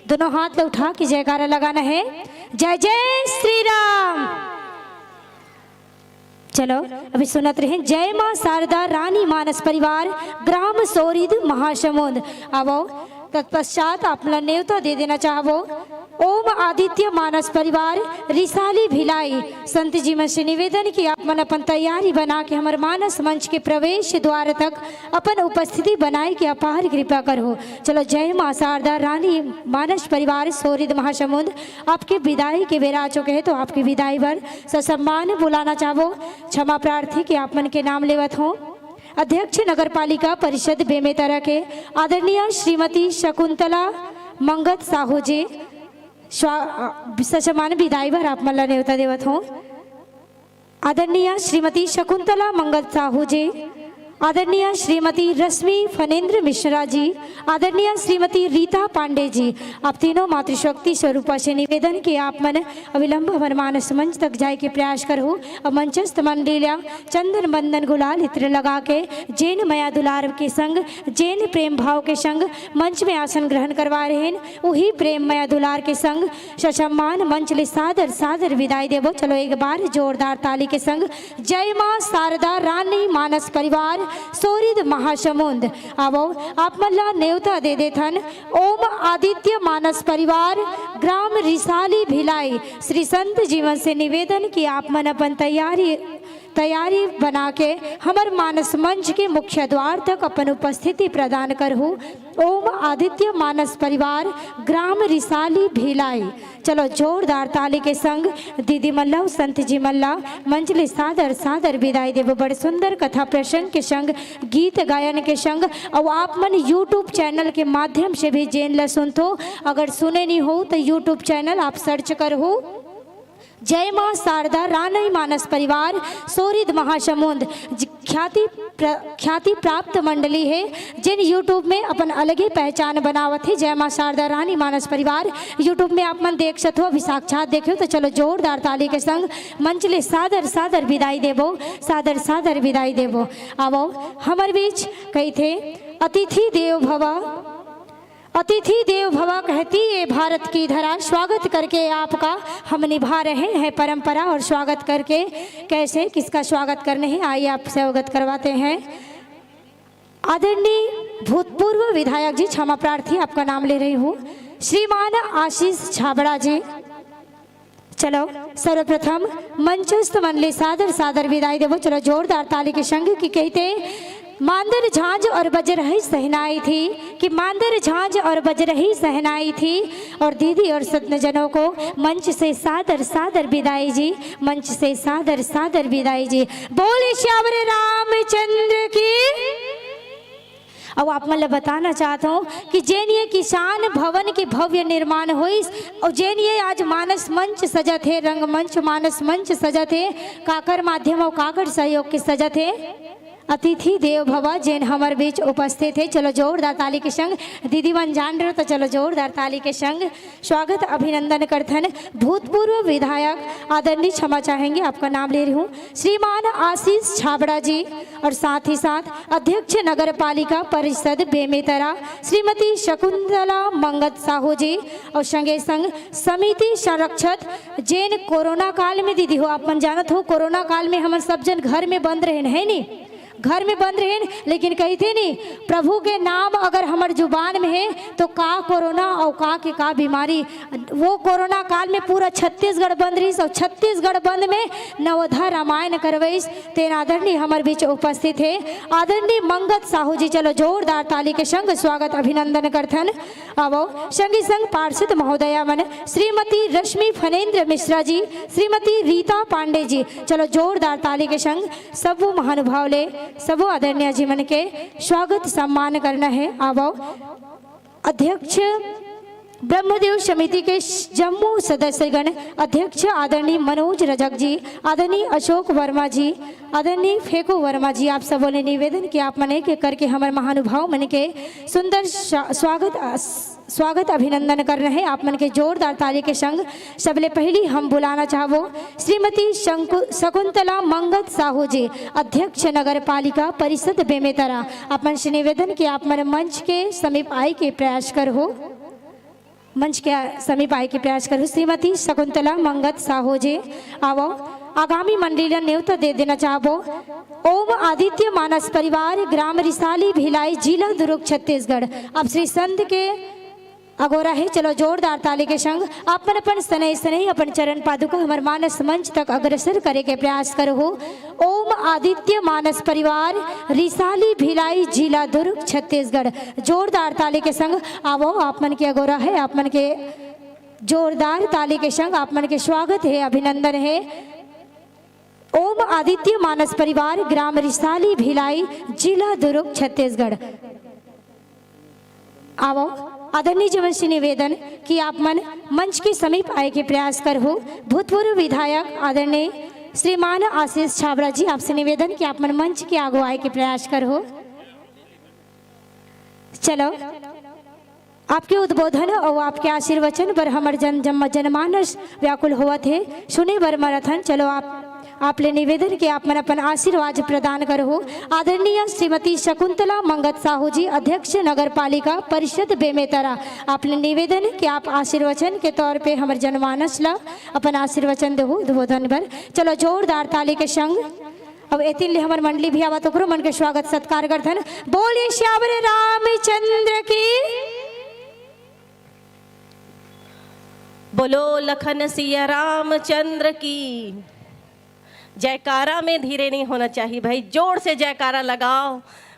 दोनों हाथ ला उठा के जयकारा लगाना है। जय जय श्री राम। चलो, अभी सुनत रहे जय माँ शारदा रानी मानस परिवार, ग्राम सोरिद महासमुंद। आवो, तत्पश्चात आप ला नेवता दे देना चाहबो। ओम आदित्य मानस परिवार, रिसाली भिलाई, संत जी मन से निवेदन कि आप मन अपन तैयारी बना के हमर मानस मंच के प्रवेश द्वार तक अपन उपस्थिति बनाए के अपार कृपा करहु। चलो, जय माँ शारदा रानी मानस परिवार सोरिद महासमुंद, आपके विदाई के बेरा आ चुके हैं, तो आपके विदाई बर ससम्मान बुलाना चाहबो। क्षमा प्रार्थी कि आप मन के नाम लेवत हों। अध्यक्ष नगर पालिका परिषद बेमेतरा के आदरणीय श्रीमती शकुंतला मंगत साहू जी, स्वा-, अ, ससम्मान विदाई बर आप मन ला नेवता देवत हों। आदरणीय श्रीमती शकुंतला मंगत साहू जी, आदरणीय श्रीमती रश्मि फणेंद्र मिश्रा जी, आदरणीय श्रीमती रीता पांडे जी, आप तीनों मातृशक्ति स्वरूपा से निवेदन कि आप मन अविलंब हमर मानस मंच तक जाए के प्रयास करहु। अब मंचस्थ मंडली ला चंदन बंदन गुलाल इत्र लगा के जेन मया दुलार के संग, जेन प्रेम भाव के संग मंच में आसन ग्रहण करवा रहे हैं, उही प्रेम मया दुलार के संग ससम्मान मंच ले सादर सादर विदाई देबो। चलो, एक बार जोरदार ताली के संग जय माँ शारदा रानी मानस परिवार सोरिद महासमुंद। आवो, आप मन ला नेवता दे देथन। ओम आदित्य मानस परिवार, ग्राम रिसाली भिलाई, श्री संत जी मन से निवेदन कि आप मन अपन तैयारी तैयारी बना के हमर मानस मंच के मुख्य द्वार तक अपन उपस्थिति प्रदान करहु। ओम आदित्य मानस परिवार, ग्राम रिसाली भिलाई। चलो, जोरदार ताली के संग दीदी मन ला, संत जी मन ला मंच ले सादर सादर विदाई देबो। बड़ सुंदर कथा प्रसंग के संग, गीत गायन के संग, अउ आप मन YouTube चैनल के माध्यम से भी जेन ला सुनथो, अगर सुने नहीं हो तो YouTube चैनल आप सर्च करहु। जय माँ शारदा रानी मानस परिवार सोरिद महासमुंद, ज-, ख्याति प्र-, ख्याति प्राप्त मंडली है, जेन YouTube में अपन अलगे पहचान बनावत है। जय माँ शारदा रानी मानस परिवार YouTube में आप मन देख सकथो, अभी साक्षात देखे हो, तो चलो, जोरदार ताली के संग मंच ले सादर सादर विदाई देबो, सादर सादर विदाई देबो। आवो, हमर बीच कही थे, अतिथि देव भवा, अतिथि देव भवा कहती ये भारत की धरा, स्वागत करके आपका हम निभा रहे हैं परंपरा, और स्वागत करके कैसे, किसका स्वागत करने हैं, आइए आपसे अवगत करवाते हैं। आदरणीय भूतपूर्व विधायक जी, क्षमा प्रार्थी, आपका नाम ले रही हूँ, श्रीमान आशीष छाबड़ा जी। चलो, सर्वप्रथम मंचस्थ मन ले सादर सादर विदाई देबो। चलो, जोरदार ताली के संग कि कहिथे, मांदर झांझ और बजरही सहनाई थी, कि मांदर झांझ और बजरही सहनाई थी। और दीदी और सज्जनों को मंच से सादर सादर विदाई जी, मंच से सादर सादर विदाई जी। बोले सियावर रामचंद्र की। अउ आप मन ल बताना चाहत हौं कि जेन ये किसान भवन के भव्य निर्माण होइस, अउ जेन ये आज मानस मंच सजत हे, रंगमंच, मानस मंच सजत हे, काकर माध्यम अउ काकर सहयोग के सजत हे? अतिथि देव भवा, जेन हमर बीच उपस्थित हे। चलो जोरदार ताली के संग, दीदी मन जान रहे हो, तो चलो जोरदार ताली के संग स्वागत अभिनंदन करथन भूतपूर्व विधायक आदरणीय, क्षमा चाहेंगे, आपका नाम ले रही हूँ, श्रीमान आशीष छाबड़ा जी, और साथ ही साथ अध्यक्ष नगर पालिका परिषद बेमेतरा श्रीमती शकुंतला मंगत साहू जी, और संगे संग समिति संरक्षक, जेन कोरोना काल में, दीदी हो, आप मन जानत हो, कोरोना काल में हमन सब जन घर में बंद रहेन, है नी? घर में बंद रहेन, लेकिन कहिथे नी, प्रभु के नाम अगर हमर जुबान में हे, तो का कोरोना अउ का के का बीमारी। वो कोरोना काल में पूरा छत्तीसगढ़ बंद रहिस, अउ छत्तीसगढ़ बंद में नवधा रामायण करवइस। तेन आदरणीय हमर बीच उपस्थित हे आदरणीय मंगत साहू जी। चलो जोरदार ताली के संग स्वागत अभिनंदन करथन। आवो, संगी संग पार्षद महोदया मन, श्रीमती रश्मि फणेंद्र मिश्रा जी, श्रीमती रीता पांडे जी, चलो जोरदार ताली के संग सबो महानुभाव ले, सबो आदरणीय जी मन के स्वागत सम्मान करना हे। आवो, अध्यक्ष ब्रह्मदेव समिति के जम्मो सदस्यगण, अध्यक्ष आदरणीय मनोज रजक जी, आदरणीय अशोक वर्मा जी, आदरणीय फेकू वर्मा जी, आप सबो ले निवेदन कि आप मन एक एक करके हमर महानुभाव मन के सुंदर स्वा-, स्वागत, अ, स्वागत अभिनंदन करना हे। आप मन के जोरदार ताली के संग सबले पहली हम बुलाना चाहबो श्रीमती शंकु-, शकुंतला मंगत साहू जी, अध्यक्ष नगर पालिका परिषद बेमेतरा। आप मन से निवेदन कि आप मन मंच के समीप आए के प्रयास करहू। मंच के समीप आए के प्रयास करहू। श्रीमती शकुंतला मंगत साहू जी, आवो, आगामी मंडली ला नेवता दे देना चाहबो। ओम आदित्य मानस परिवार, ग्राम रिसाली भिलाई, जिला दुर्ग, छत्तीसगढ़। अब श्री संत के अगोरा हे। चलो, जोरदार ताली के संग आप मन अपन सनई सनई अपन चरण पादुका हमर मानस मंच तक अग्रसर करे के प्रयास करहू। ओम आदित्य मानस परिवार, रिसाली भिलाई, जिला दुर्ग, छत्तीसगढ़। जोरदार ताली के संग आवो, आप मन के अगोरा हे, आप मन के जोरदार ताली के संग आप मन के स्वागत हे, अभिनंदन हे। ओम आदित्य मानस परिवार, ग्राम रिसाली भिलाई, जिला दुर्ग, छत्तीसगढ़। आवो, आदरणीय जी मन से निवेदन कि आप मन मंच के समीप आए के प्रयास करहू। भूतपूर्व विधायक आदरणीय श्रीमान आशीष छाबड़ा जी, आपसे निवेदन कि आप मन मंच के आगू आए के प्रयास करहू। चलो, आपके उद्बोधन अउ आपके आशीर्वचन बर हमर जन, जन, जनमानस व्याकुल होवत हे, सुने बर मरत हन। चलो, आप, आप ले निवेदन के आप मन अपन आशीर्वाद प्रदान करहू। आदरणीय श्रीमती शकुंतला मंगत साहू जी, अध्यक्ष नगर पालिका परिषद बेमेतरा, आप ले निवेदन के आप आशीर्वचन के तौर पे हमर जनमानस ला अपन आशीर्वचन देहू उद्बोधन बर। चलो, जोरदार ताली के संग अब एतिन ले हमर मंडली भी आवत, ओकरो मन के स्वागत सत्कार करथन। बोलिए सियावर रामचंद्र की। बोलो लखन सिया रामचंद्र की। जयकारा में धीरे नहीं होना चाहिए भाई, जोर से जयकारा लगाओ।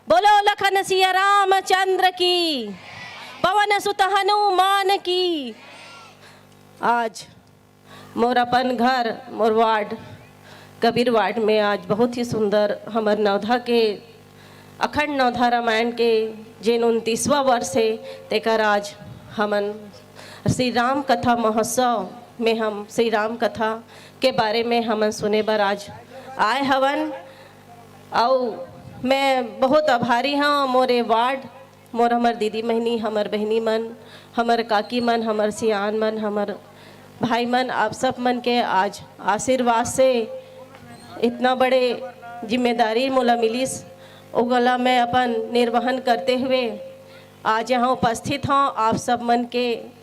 बोलो लखन सिया रामचंद्र की, पवन सुत हनुमान की। आज मोर अपन घर, मोर वार्ड, कबीर वार्ड में आज बहुत ही सुंदर हमर नवधा के, अखंड नवधा रामायण के जेन उनतीसवाँ वर्ष हे, तेकर आज हमन श्री राम कथा महोत्सव में हम श्री राम कथा के बारे में हमन सुने बर आज आए हवन। अउ मैं बहुत आभारी हौं मोर ए वार्ड, मोर हमर दीदी बहिनी, हमर बहिनी मन, हमर काकी मन, हमर सियान मन, हमर भाई मन, आप सब मन के आज आशीर्वाद से इतना बड़े जिम्मेदारी मोला मिलिस, ओला मैं अपन निर्वहन करते हुए आज यहाँ उपस्थित हौं। आप सब मन के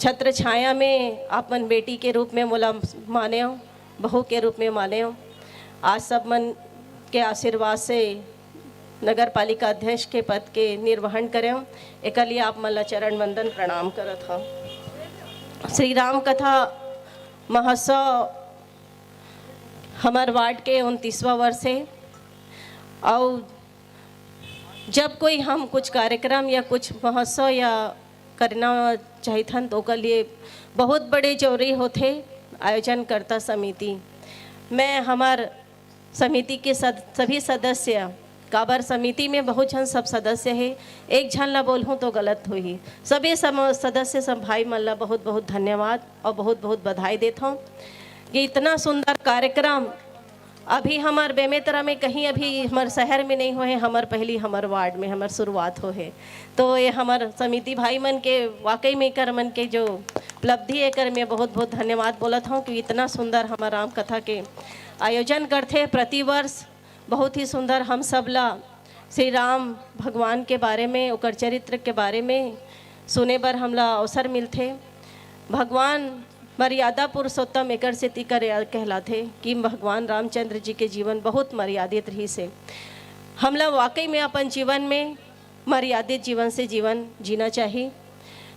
छत्र छाया में अपन बेटी के रूप में मोला मानेव, बहू के रूप में मानेव। आज सब मन के आशीर्वाद से नगर पालिका अध्यक्ष के पद के निर्वहन करेव, एकर लिए आप मन ला चरण वंदन प्रणाम करत हौं। श्री राम कथा महोत्सव हमर वार्ड के उनतीसवाँ वर्ष हे, अउ जब कोई हम कुछ कार्यक्रम या कुछ महोत्सव या करना चाहिथन, तो ओकर लिए बहुत बड़े जरूरी होथे आयोजनकर्ता समिति। मैं हमर समिति के सद-, सभी सदस्य, काबर समिति में बहुत झन सब सदस्य हे, एक झन ला बोलहूँ तो गलत होही। सभी सम-, सदस्य सब भाई मन ला बहुत बहुत धन्यवाद और बहुत बहुत बधाई देत हौं कि इतना सुंदर कार्यक्रम अभी हमर बेमेतरा में कहीं अभी हमर शहर में नहीं होहे, हमर पहली हमर वार्ड में हमर शुरुआत होहे। तो ये हमर समिति भाई मन के वाकई में एकर मन के जो उपलब्धि, एकर में बहुत बहुत धन्यवाद बोलत हौं कि इतना सुंदर हमर राम कथा के आयोजन करथे प्रतिवर्ष। बहुत ही सुंदर हम सब ला श्री राम भगवान के बारे में, ओकर चरित्र के बारे में सुने बर हमला अवसर मिलथे। भगवान मर्यादा पुरुषोत्तम एकर सेती करे कहलाथे कि भगवान रामचंद्र जी के जीवन बहुत मर्यादित रहिस हे। हमला वाकई में अपन जीवन में मर्यादित जीवन से जीवन जीना चाही।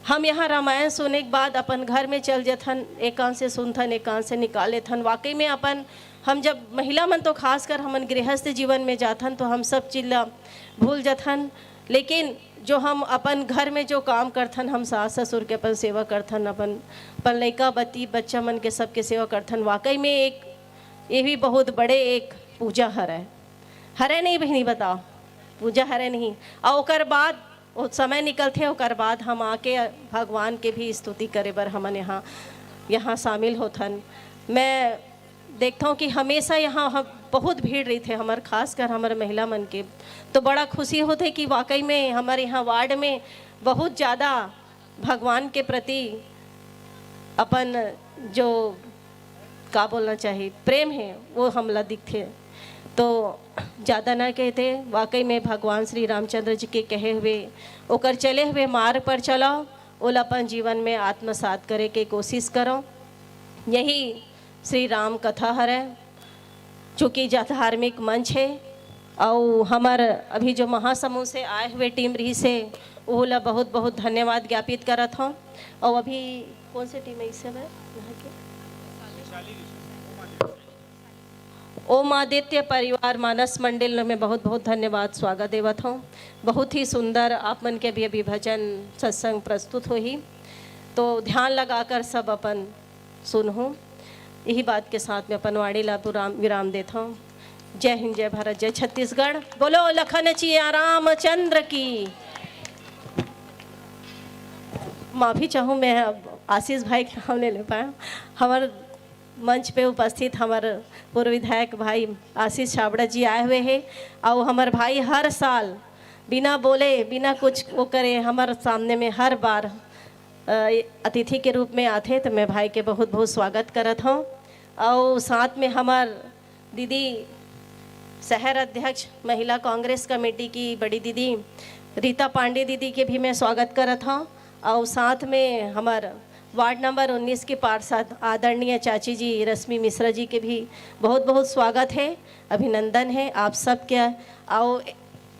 हम यहाँ रामायण सुने के बाद अपन घर में चल जथन, एक कान से सुनथन, एक कान से निकाल लेथन। वाकई में अपन, हम जब महिला मन तो खासकर हमन गृहस्थ जीवन में जाथन तो हम सब चीज ला भूल जथन, लेकिन जो हम अपन घर में जो काम करथन, हम सास ससुर के अपन सेवा करथन, अपन, अपन लइका बती बच्चा मन के सबके सेवा करथन, वाकई में एक, ये भी बहुत बड़े एक पूजा हरय। हरय नहीं बहिनी, बताओ, पूजा हरय नहीं? और ओकर बाद वो समय निकलथे, ओकर बाद हम आके भगवान के भी स्तुति करे बर हमन यहाँ, यहाँ शामिल होथन। मैं देखता हूँ कि हमेशा यहाँ हम, बहुत भीड़ रहिथे हमर, खासकर हमर महिला मन के, तो बड़ा खुशी होथे कि वाकई में हमर यहाँ वार्ड में बहुत ज़्यादा भगवान के प्रति अपन जो, का बोलना चाहिए, प्रेम है, वो हमला दिखथे। तो ज़्यादा ना कहते, वाकई में भगवान श्री रामचंद्र जी के कहे हुए, ओकर चले हुए मार्ग पर चलो, ओला अपन जीवन में आत्मसात करे के कोशिश करो। यही श्री राम कथा हरे, चूँकि जा धार्मिक मंच है, और हमर अभी जो महासमुंद से आए हुए टीम रही से, ओला बहुत बहुत धन्यवाद ज्ञापित करत हूँ। और अभी कौन से टीम है इस समय यहाँ के? ओम आदित्य परिवार मानस मंडल में बहुत बहुत धन्यवाद, स्वागत देवत हूँ। बहुत ही सुंदर आप मन के अभी अभी भजन सत्संग प्रस्तुत होही, तो ध्यान लगाकर सब अपन सुनहूँ। यही बात के साथ में अपन वाणी ला विराम, विराम देत हूँ। जय हिंद, जय भारत, जय छत्तीसगढ़। बोलो लखन चिया रामचंद्र की। माफ़ी चाहूँ, मैं अब आशीष भाई के नाम ले ले पाया। हमर मंच पे उपस्थित हमर पूर्व विधायक भाई आशीष छाबड़ा जी आए हुए हैं, और हमर भाई हर साल बिना बोले, बिना कुछ वो करे, हमर सामने में हर बार, अ, अतिथि के रूप में आथे, तो मैं भाई के बहुत बहुत स्वागत करत हूँ। और साथ में हमर दीदी, शहर अध्यक्ष महिला कांग्रेस कमेटी की बड़ी दीदी रीता पांडे दीदी के भी मैं स्वागत करत हूँ, और साथ में हमर वार्ड नंबर उन्नीस के पार्षद आदरणीय चाची जी रश्मि मिश्रा जी के भी बहुत बहुत स्वागत है, अभिनंदन है आप सबके। और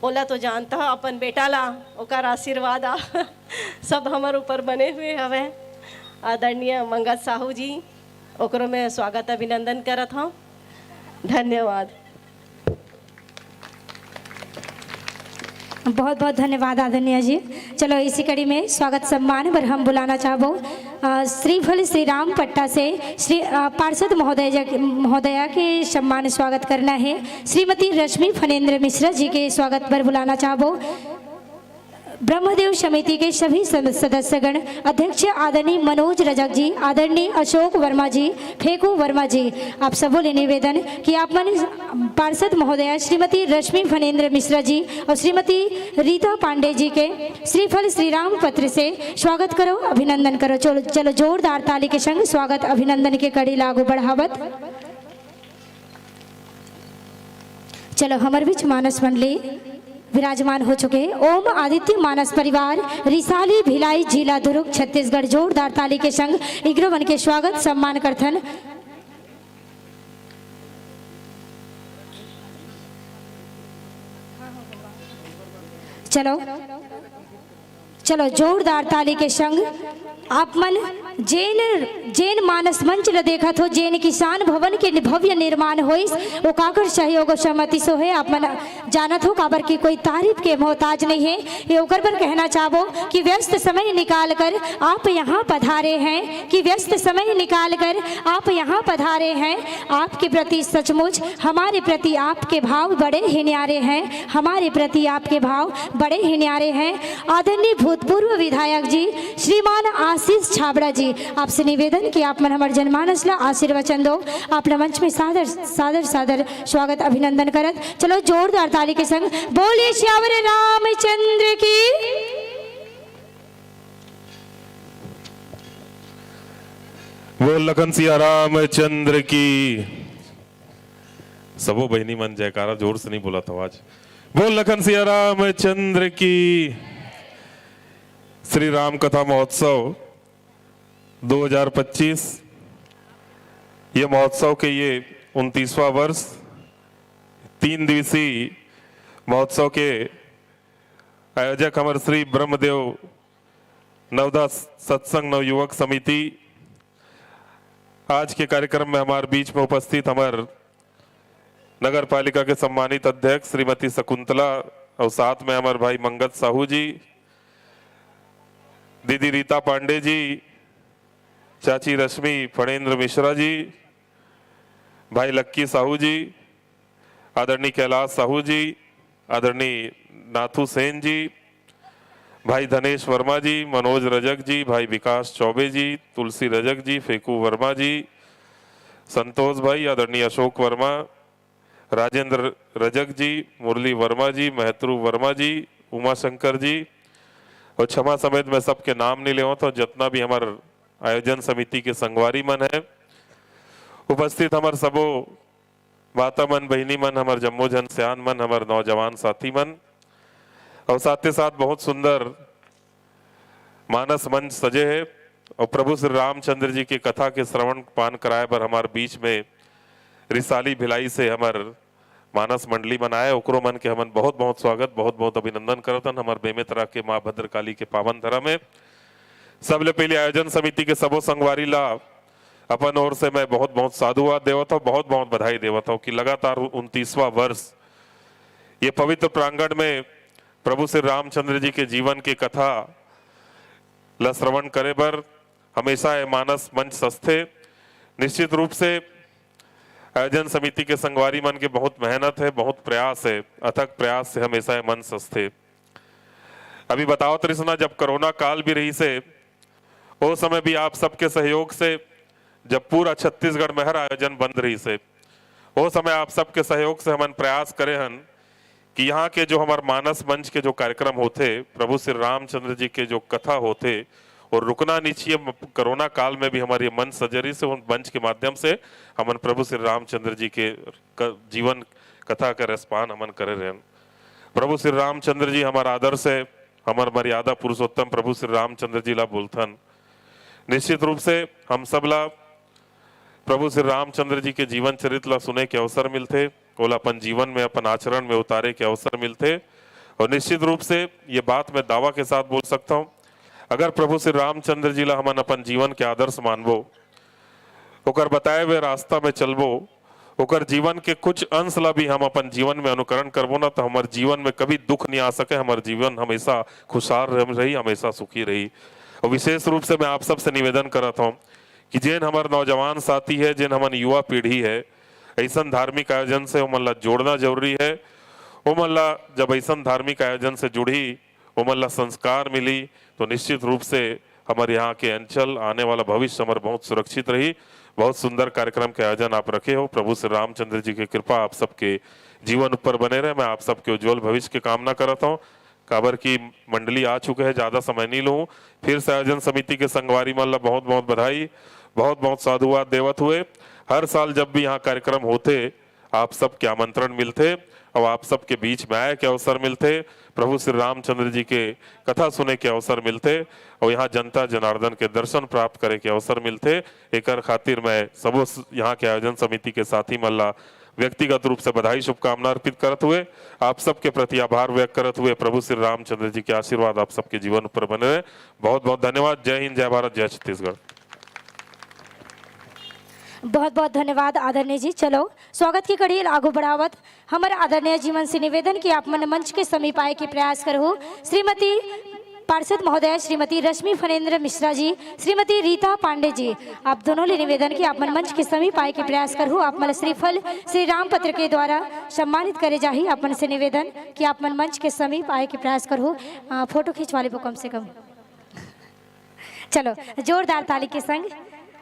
ओला तो जानता हो, अपन बेटा ला, ओकर आशीर्वाद आ सब हमर ऊपर बने हुए हवे। आदरणीय मंगत साहू जी, ओकरो मैं स्वागत अभिनंदन करत हूँ। धन्यवाद। बहुत बहुत धन्यवाद आदरणीय जी। चलो, इसी कड़ी में स्वागत सम्मान पर हम बुलाना चाहबो, अ, श्रीफल श्री राम पट्टा से श्री, अ, पार्षद महोदय जी, महोदया के सम्मान स्वागत करना है। श्रीमती रश्मि फणेंद्र मिश्रा जी के स्वागत पर बुलाना चाहबो। ब्रह्मदेव समिति के सभी सद-, सदस्यगण, अध्यक्ष आदरणीय मनोज रजक जी, आदरणीय अशोक वर्मा जी, फेकू वर्मा जी, आप सबो ले निवेदन कि आप मन पार्षद महोदया श्रीमती रश्मि फणेंद्र मिश्रा जी और श्रीमती रीता पांडे जी के श्रीफल श्रीराम पत्र से स्वागत करो, अभिनंदन करो। चलो, चलो जोरदार ताली के संग स्वागत अभिनंदन के कड़ी ला आगू बढ़ावत। चलो, हमर बीच मानस मंडली विराजमान हो चुके हैं। ओम आदित्य मानस परिवार, रिसाली, भिलाई, जिला दुर्ग, छत्तीसगढ़। जोरदार ताली के संग इग्रो मन के स्वागत सम्मान करथन। चलो, चलो, जोरदार ताली के संग आप मन जेन, जेन मानस मंच ल देखत हो, जेन किसान भवन के भव्य निर्माण होइस, वो काकर सहयोग और सहमति से होए, आप मन जानत हो, काबर कि कोई तारीफ के मोहताज नहीं है। ये ओकर पर कहना चाहबो कि व्यस्त समय निकाल कर आप यहाँ पधारे हैं, कि व्यस्त समय निकाल कर आप यहाँ पधारे हैं। आपके प्रति सचमुच हमारे प्रति आपके भाव बड़े ही न्यारे हैं, हमारे प्रति आपके भाव बड़े ही न्यारे हैं। आदरणीय भूतपूर्व विधायक जी श्रीमान आशीष छाबड़ा जी, आपसे निवेदन कि आप मन हमर जनमानस ला आशीर्वचन दो। आप ला मंच में सादर सादर सादर स्वागत अभिनंदन करत, चलो जोरदार ताली के संग बोलिए सियावर रामचंद्र की। बोल लखन सिया रामचंद्र की। सबो बहिनी मन जयकारा जोर से नहीं बोला था आज। बोल लखन सिया रामचंद्र की। श्री राम कथा महोत्सव दो हज़ार पच्चीस, ये महोत्सव के ये उनतीसवाँ वर्ष, तीन दिवसीय महोत्सव के आयोजक हमर श्री ब्रह्मदेव नवदा सत्संग नवयुवक समिति। आज के कार्यक्रम में हमारे बीच में उपस्थित हमर नगर पालिका के सम्मानित अध्यक्ष श्रीमती शकुंतला और साथ में हमर भाई मंगत साहू जी, दीदी रीता पांडे जी, चाची रश्मि फणेंद्र मिश्रा जी, भाई लक्की साहू जी, आदरणीय कैलाश साहू जी, आदरणीय नाथू सेन जी, भाई धनेश वर्मा जी, मनोज रजक जी, भाई विकास चौबे जी, तुलसी रजक जी, फेकू वर्मा जी, संतोष भाई, आदरणीय अशोक वर्मा, राजेंद्र रजक जी, मुरली वर्मा जी, महतरू वर्मा जी, उमा शंकर जी, और क्षमा समेत मैं सबके नाम नहीं लेवत हूँ, जितना भी हमार आयोजन समिति के संगवारी मन है, उपस्थित हमार सबो माता मन, बहिनी मन, हमार जम्मो झन सियान मन, हमार नौजवान साथी मन, और साथे साथ बहुत सुंदर मानस मंच सजे है और प्रभु श्री रामचंद्र जी के कथा के श्रवण पान कराए बर हमार बीच में रिसाली भिलाई से हमार मानस मंडली मन आए, ओकरो मन के हमन बहुत बहुत स्वागत, बहुत बहुत अभिनंदन करतन हमार बेमेतरा के माँ भद्रकाली के पावन धरा में। सबले पहले आयोजन समिति के सबो संगवारी ला अपन ओर से मैं बहुत बहुत साधुवाद देवत हूँ, बहुत बहुत बधाई देवत हूँ कि लगातार उनतीसवाँ वर्ष ये पवित्र प्रांगण में प्रभु श्री रामचंद्र जी के जीवन के कथा ला श्रवण करे बर हमेशा ये मानस मंच सजथे। निश्चित रूप से आयोजन समिति के संगवारी मन के बहुत मेहनत है, बहुत प्रयास है, अथक प्रयास से हमेशा ये मंच सजथे। अभी बतावत रहिस ना, जब कोरोना काल भी रहिस हे, ओ समय भी आप सबके सहयोग से, जब पूरा छत्तीसगढ़ में हर आयोजन बंद रहिस हे, ओ समय आप सबके सहयोग से हमन प्रयास करे हन कि यहाँ के जो हमार मानस मंच के जो कार्यक्रम होथे, प्रभु श्री रामचंद्र जी के जो कथा होथे, और रुकना नहीं चाहिए। म-, कोरोना काल में भी हमार ये मंच सजे रहिस हे, उन मंच के माध्यम से हमन प्रभु श्री रामचंद्र जी के क-, जीवन कथा के रसपान हमन करे रहेन। प्रभु श्री रामचंद्र जी हमार आदर्श है, हमार मर्यादा पुरुषोत्तम प्रभु श्री रामचंद्र जी ला बोलथन। निश्चित रूप से हम सब ला प्रभु श्री रामचंद्र जी के जीवन चरित्र ला सुने के अवसर मिलथे, ओला अपन जीवन में, अपन आचरण में उतारे के अवसर मिलथे। और निश्चित रूप से ये बात मैं दावा के साथ बोल सकता हूँ, अगर प्रभु श्री रामचंद्र जी ला हमन अपन जीवन के आदर्श मानबो, ओकर बताए हुए रास्ता में चलबो, ओकर जीवन के कुछ अंश ला भी हम अपन जीवन में अनुकरण करबो ना, तो हमार जीवन में कभी दुख नहीं आ सके, हमार जीवन हमेशा खुशहाल रह-, रही, हमेशा सुखी रही। और विशेष रूप से मैं आप सबसे निवेदन करत हूँ कि जेन हमार नौजवान साथी है, जेन हमन युवा पीढ़ी है, ऐसन धार्मिक आयोजन से ओमन ला जोड़ना जरूरी है। ओमन ला जब ऐसन धार्मिक आयोजन से जुड़ही, ओमन ला संस्कार मिली, तो निश्चित रूप से हमारे यहाँ के अंचल, आने वाला भविष्य हमारे बहुत सुरक्षित रही। बहुत सुंदर कार्यक्रम के आयोजन आप रखे हो। प्रभु श्री रामचंद्र जी की कृपा आप सबके जीवन ऊपर बने रहे। मैं आप सबके उज्जवल भविष्य की कामना करत हूँ। काबर की मंडली आ चुके हैं, ज़्यादा समय नहीं लूँ। फिर से आयोजन समिति के संगवारी मन ला बहुत बहुत बधाई, बहुत बहुत साधुवाद देवत हुए, हर साल जब भी यहाँ कार्यक्रम होथे, आप सबके आमंत्रण मिलथे और आप सबके बीच में आए के अवसर मिलथे, प्रभु श्री रामचंद्र जी के कथा सुने के अवसर मिलथे और यहाँ जनता जनार्दन के दर्शन प्राप्त करे के अवसर मिलथे। एकर खातिर मैं सबो स-, यहाँ के आयोजन समिति के साथी मन ला व्यक्तिगत रूप से बधाई, शुभकामना अर्पित करत हुए, आप सबके प्रति आभार व्यक्त करत हुए, प्रभु श्री रामचंद्र जी के आशीर्वाद आप सबके जीवन ऊपर बने रहे। बहुत बहुत धन्यवाद। जय हिंद, जय भारत, जय छत्तीसगढ़। बहुत बहुत धन्यवाद आदरणीय जी। चलो, स्वागत की कड़ी आगू बढ़ावत हमर आदरणीय जी मन से निवेदन कि आप मन मंच के समीप आए के प्रयास करहु। श्रीमती पार्षद महोदय, श्रीमती रश्मि फणेंद्र मिश्रा जी, श्रीमती रीता पांडे जी, आप दोनों ले निवेदन कि आप मन मंच के समीप आए के प्रयास करहु। आप मन श्रीफल श्री राम पत्र के द्वारा सम्मानित करे जाही। आप मन से निवेदन कि आप मन मंच के समीप आए के प्रयास करहु। अ, फोटो खींचवा लेबो कम से कम। चलो, जोरदार ताली के संग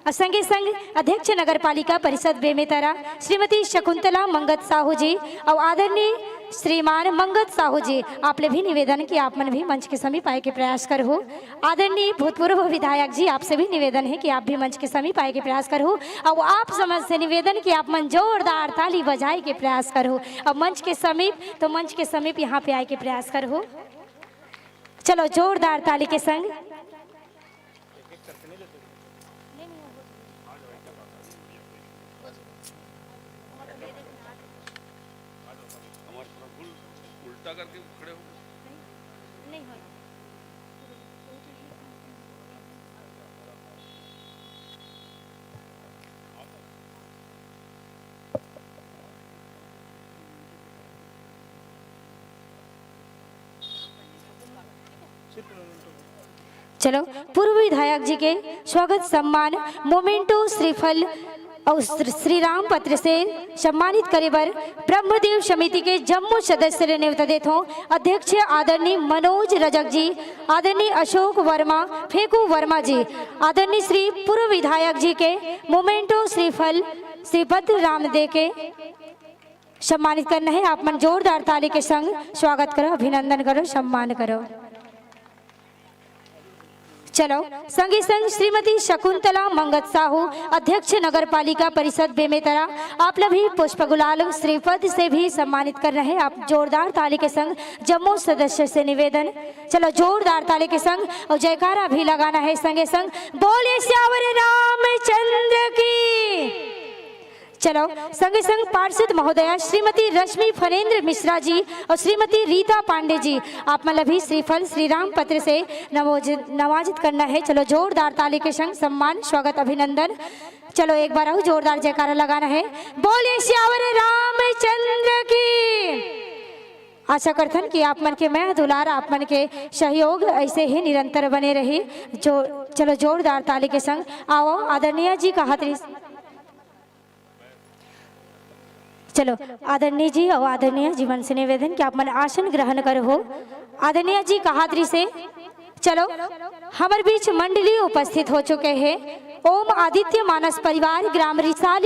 और संगे संग अध्यक्ष नगर पालिका परिषद बेमेतरा श्रीमती शकुंतला मंगत साहू जी और आदरणीय श्रीमान मंगत साहू जी, आप ले भी निवेदन कि आप मन भी मंच के समीप आए के प्रयास करहु। आदरणीय भूतपूर्व विधायक जी, आपसे भी निवेदन है कि आप भी मंच के समीप आए के प्रयास करहु और आप समझ से निवेदन कि आप मन जोरदार ताली बजाए के प्रयास करहु और मंच के समीप, तो मंच के समीप यहाँ पे आए के प्रयास करहु। चलो, जोरदार ताली के संग। उल्टा करके खड़े हो। चलो, पूर्व विधायक जी के स्वागत सम्मान मोमेंटो श्रीफल अउ श्री राम पत्र से सम्मानित करे बर ब्रह्मदेव समिति के जम्मो सदस्य ले नेवता देथों। अध्यक्ष आदरणीय मनोज रजक जी, आदरणीय अशोक वर्मा, फेंकू वर्मा जी, आदरणीय श्री पूर्व विधायक जी के मोमेंटो श्रीफल श्री भद्र राम दे के सम्मानित करना है। आप मन जोरदार ताली के संग स्वागत करो, अभिनंदन करो, सम्मान करो। चलो, संगे संग श्रीमती शकुंतला मंगत साहू, अध्यक्ष नगर पालिका परिषद बेमेतरा, आप ला भी पुष्प गुलाल श्रीफल से भी सम्मानित करना है। आप जोरदार ताली के संग जम्मो सदस्य से निवेदन। चलो, जोरदार ताली के संग अउ जयकारा भी लगाना है। संगे संग बोले सियावर रामचंद्र की। चलो, संगे संग पार्षद महोदया श्रीमती रश्मि फणेंद्र मिश्रा जी अउ श्रीमती रीता पांडे जी, आप मन ला भी श्रीफल श्री राम पत्र से नवोज-, नवाजित करना है। चलो, जोरदार ताली के संग सम्मान, स्वागत, अभिनंदन। चलो, एक बार अउ जोरदार जयकारा लगाना है। बोले सियावर रामचंद्र की। आशा करथन कि आप मन के मया दुलार, आप मन के सहयोग ऐसे ही निरंतर बने रही। जो, चलो, जोरदार ताली के संग आओ, आदरणीय जी का हाथ रिस-, चलो, आदरणीय जी अउ आदरणीय जी मन से निवेदन कि आप मन आसन ग्रहण करहू। आदरणीय जी का हाथ रिसे। चलो, हमर बीच मंडली उपस्थित हो चुके हैं। ओम आदित्य मानस परिवार ग्राम रिसाली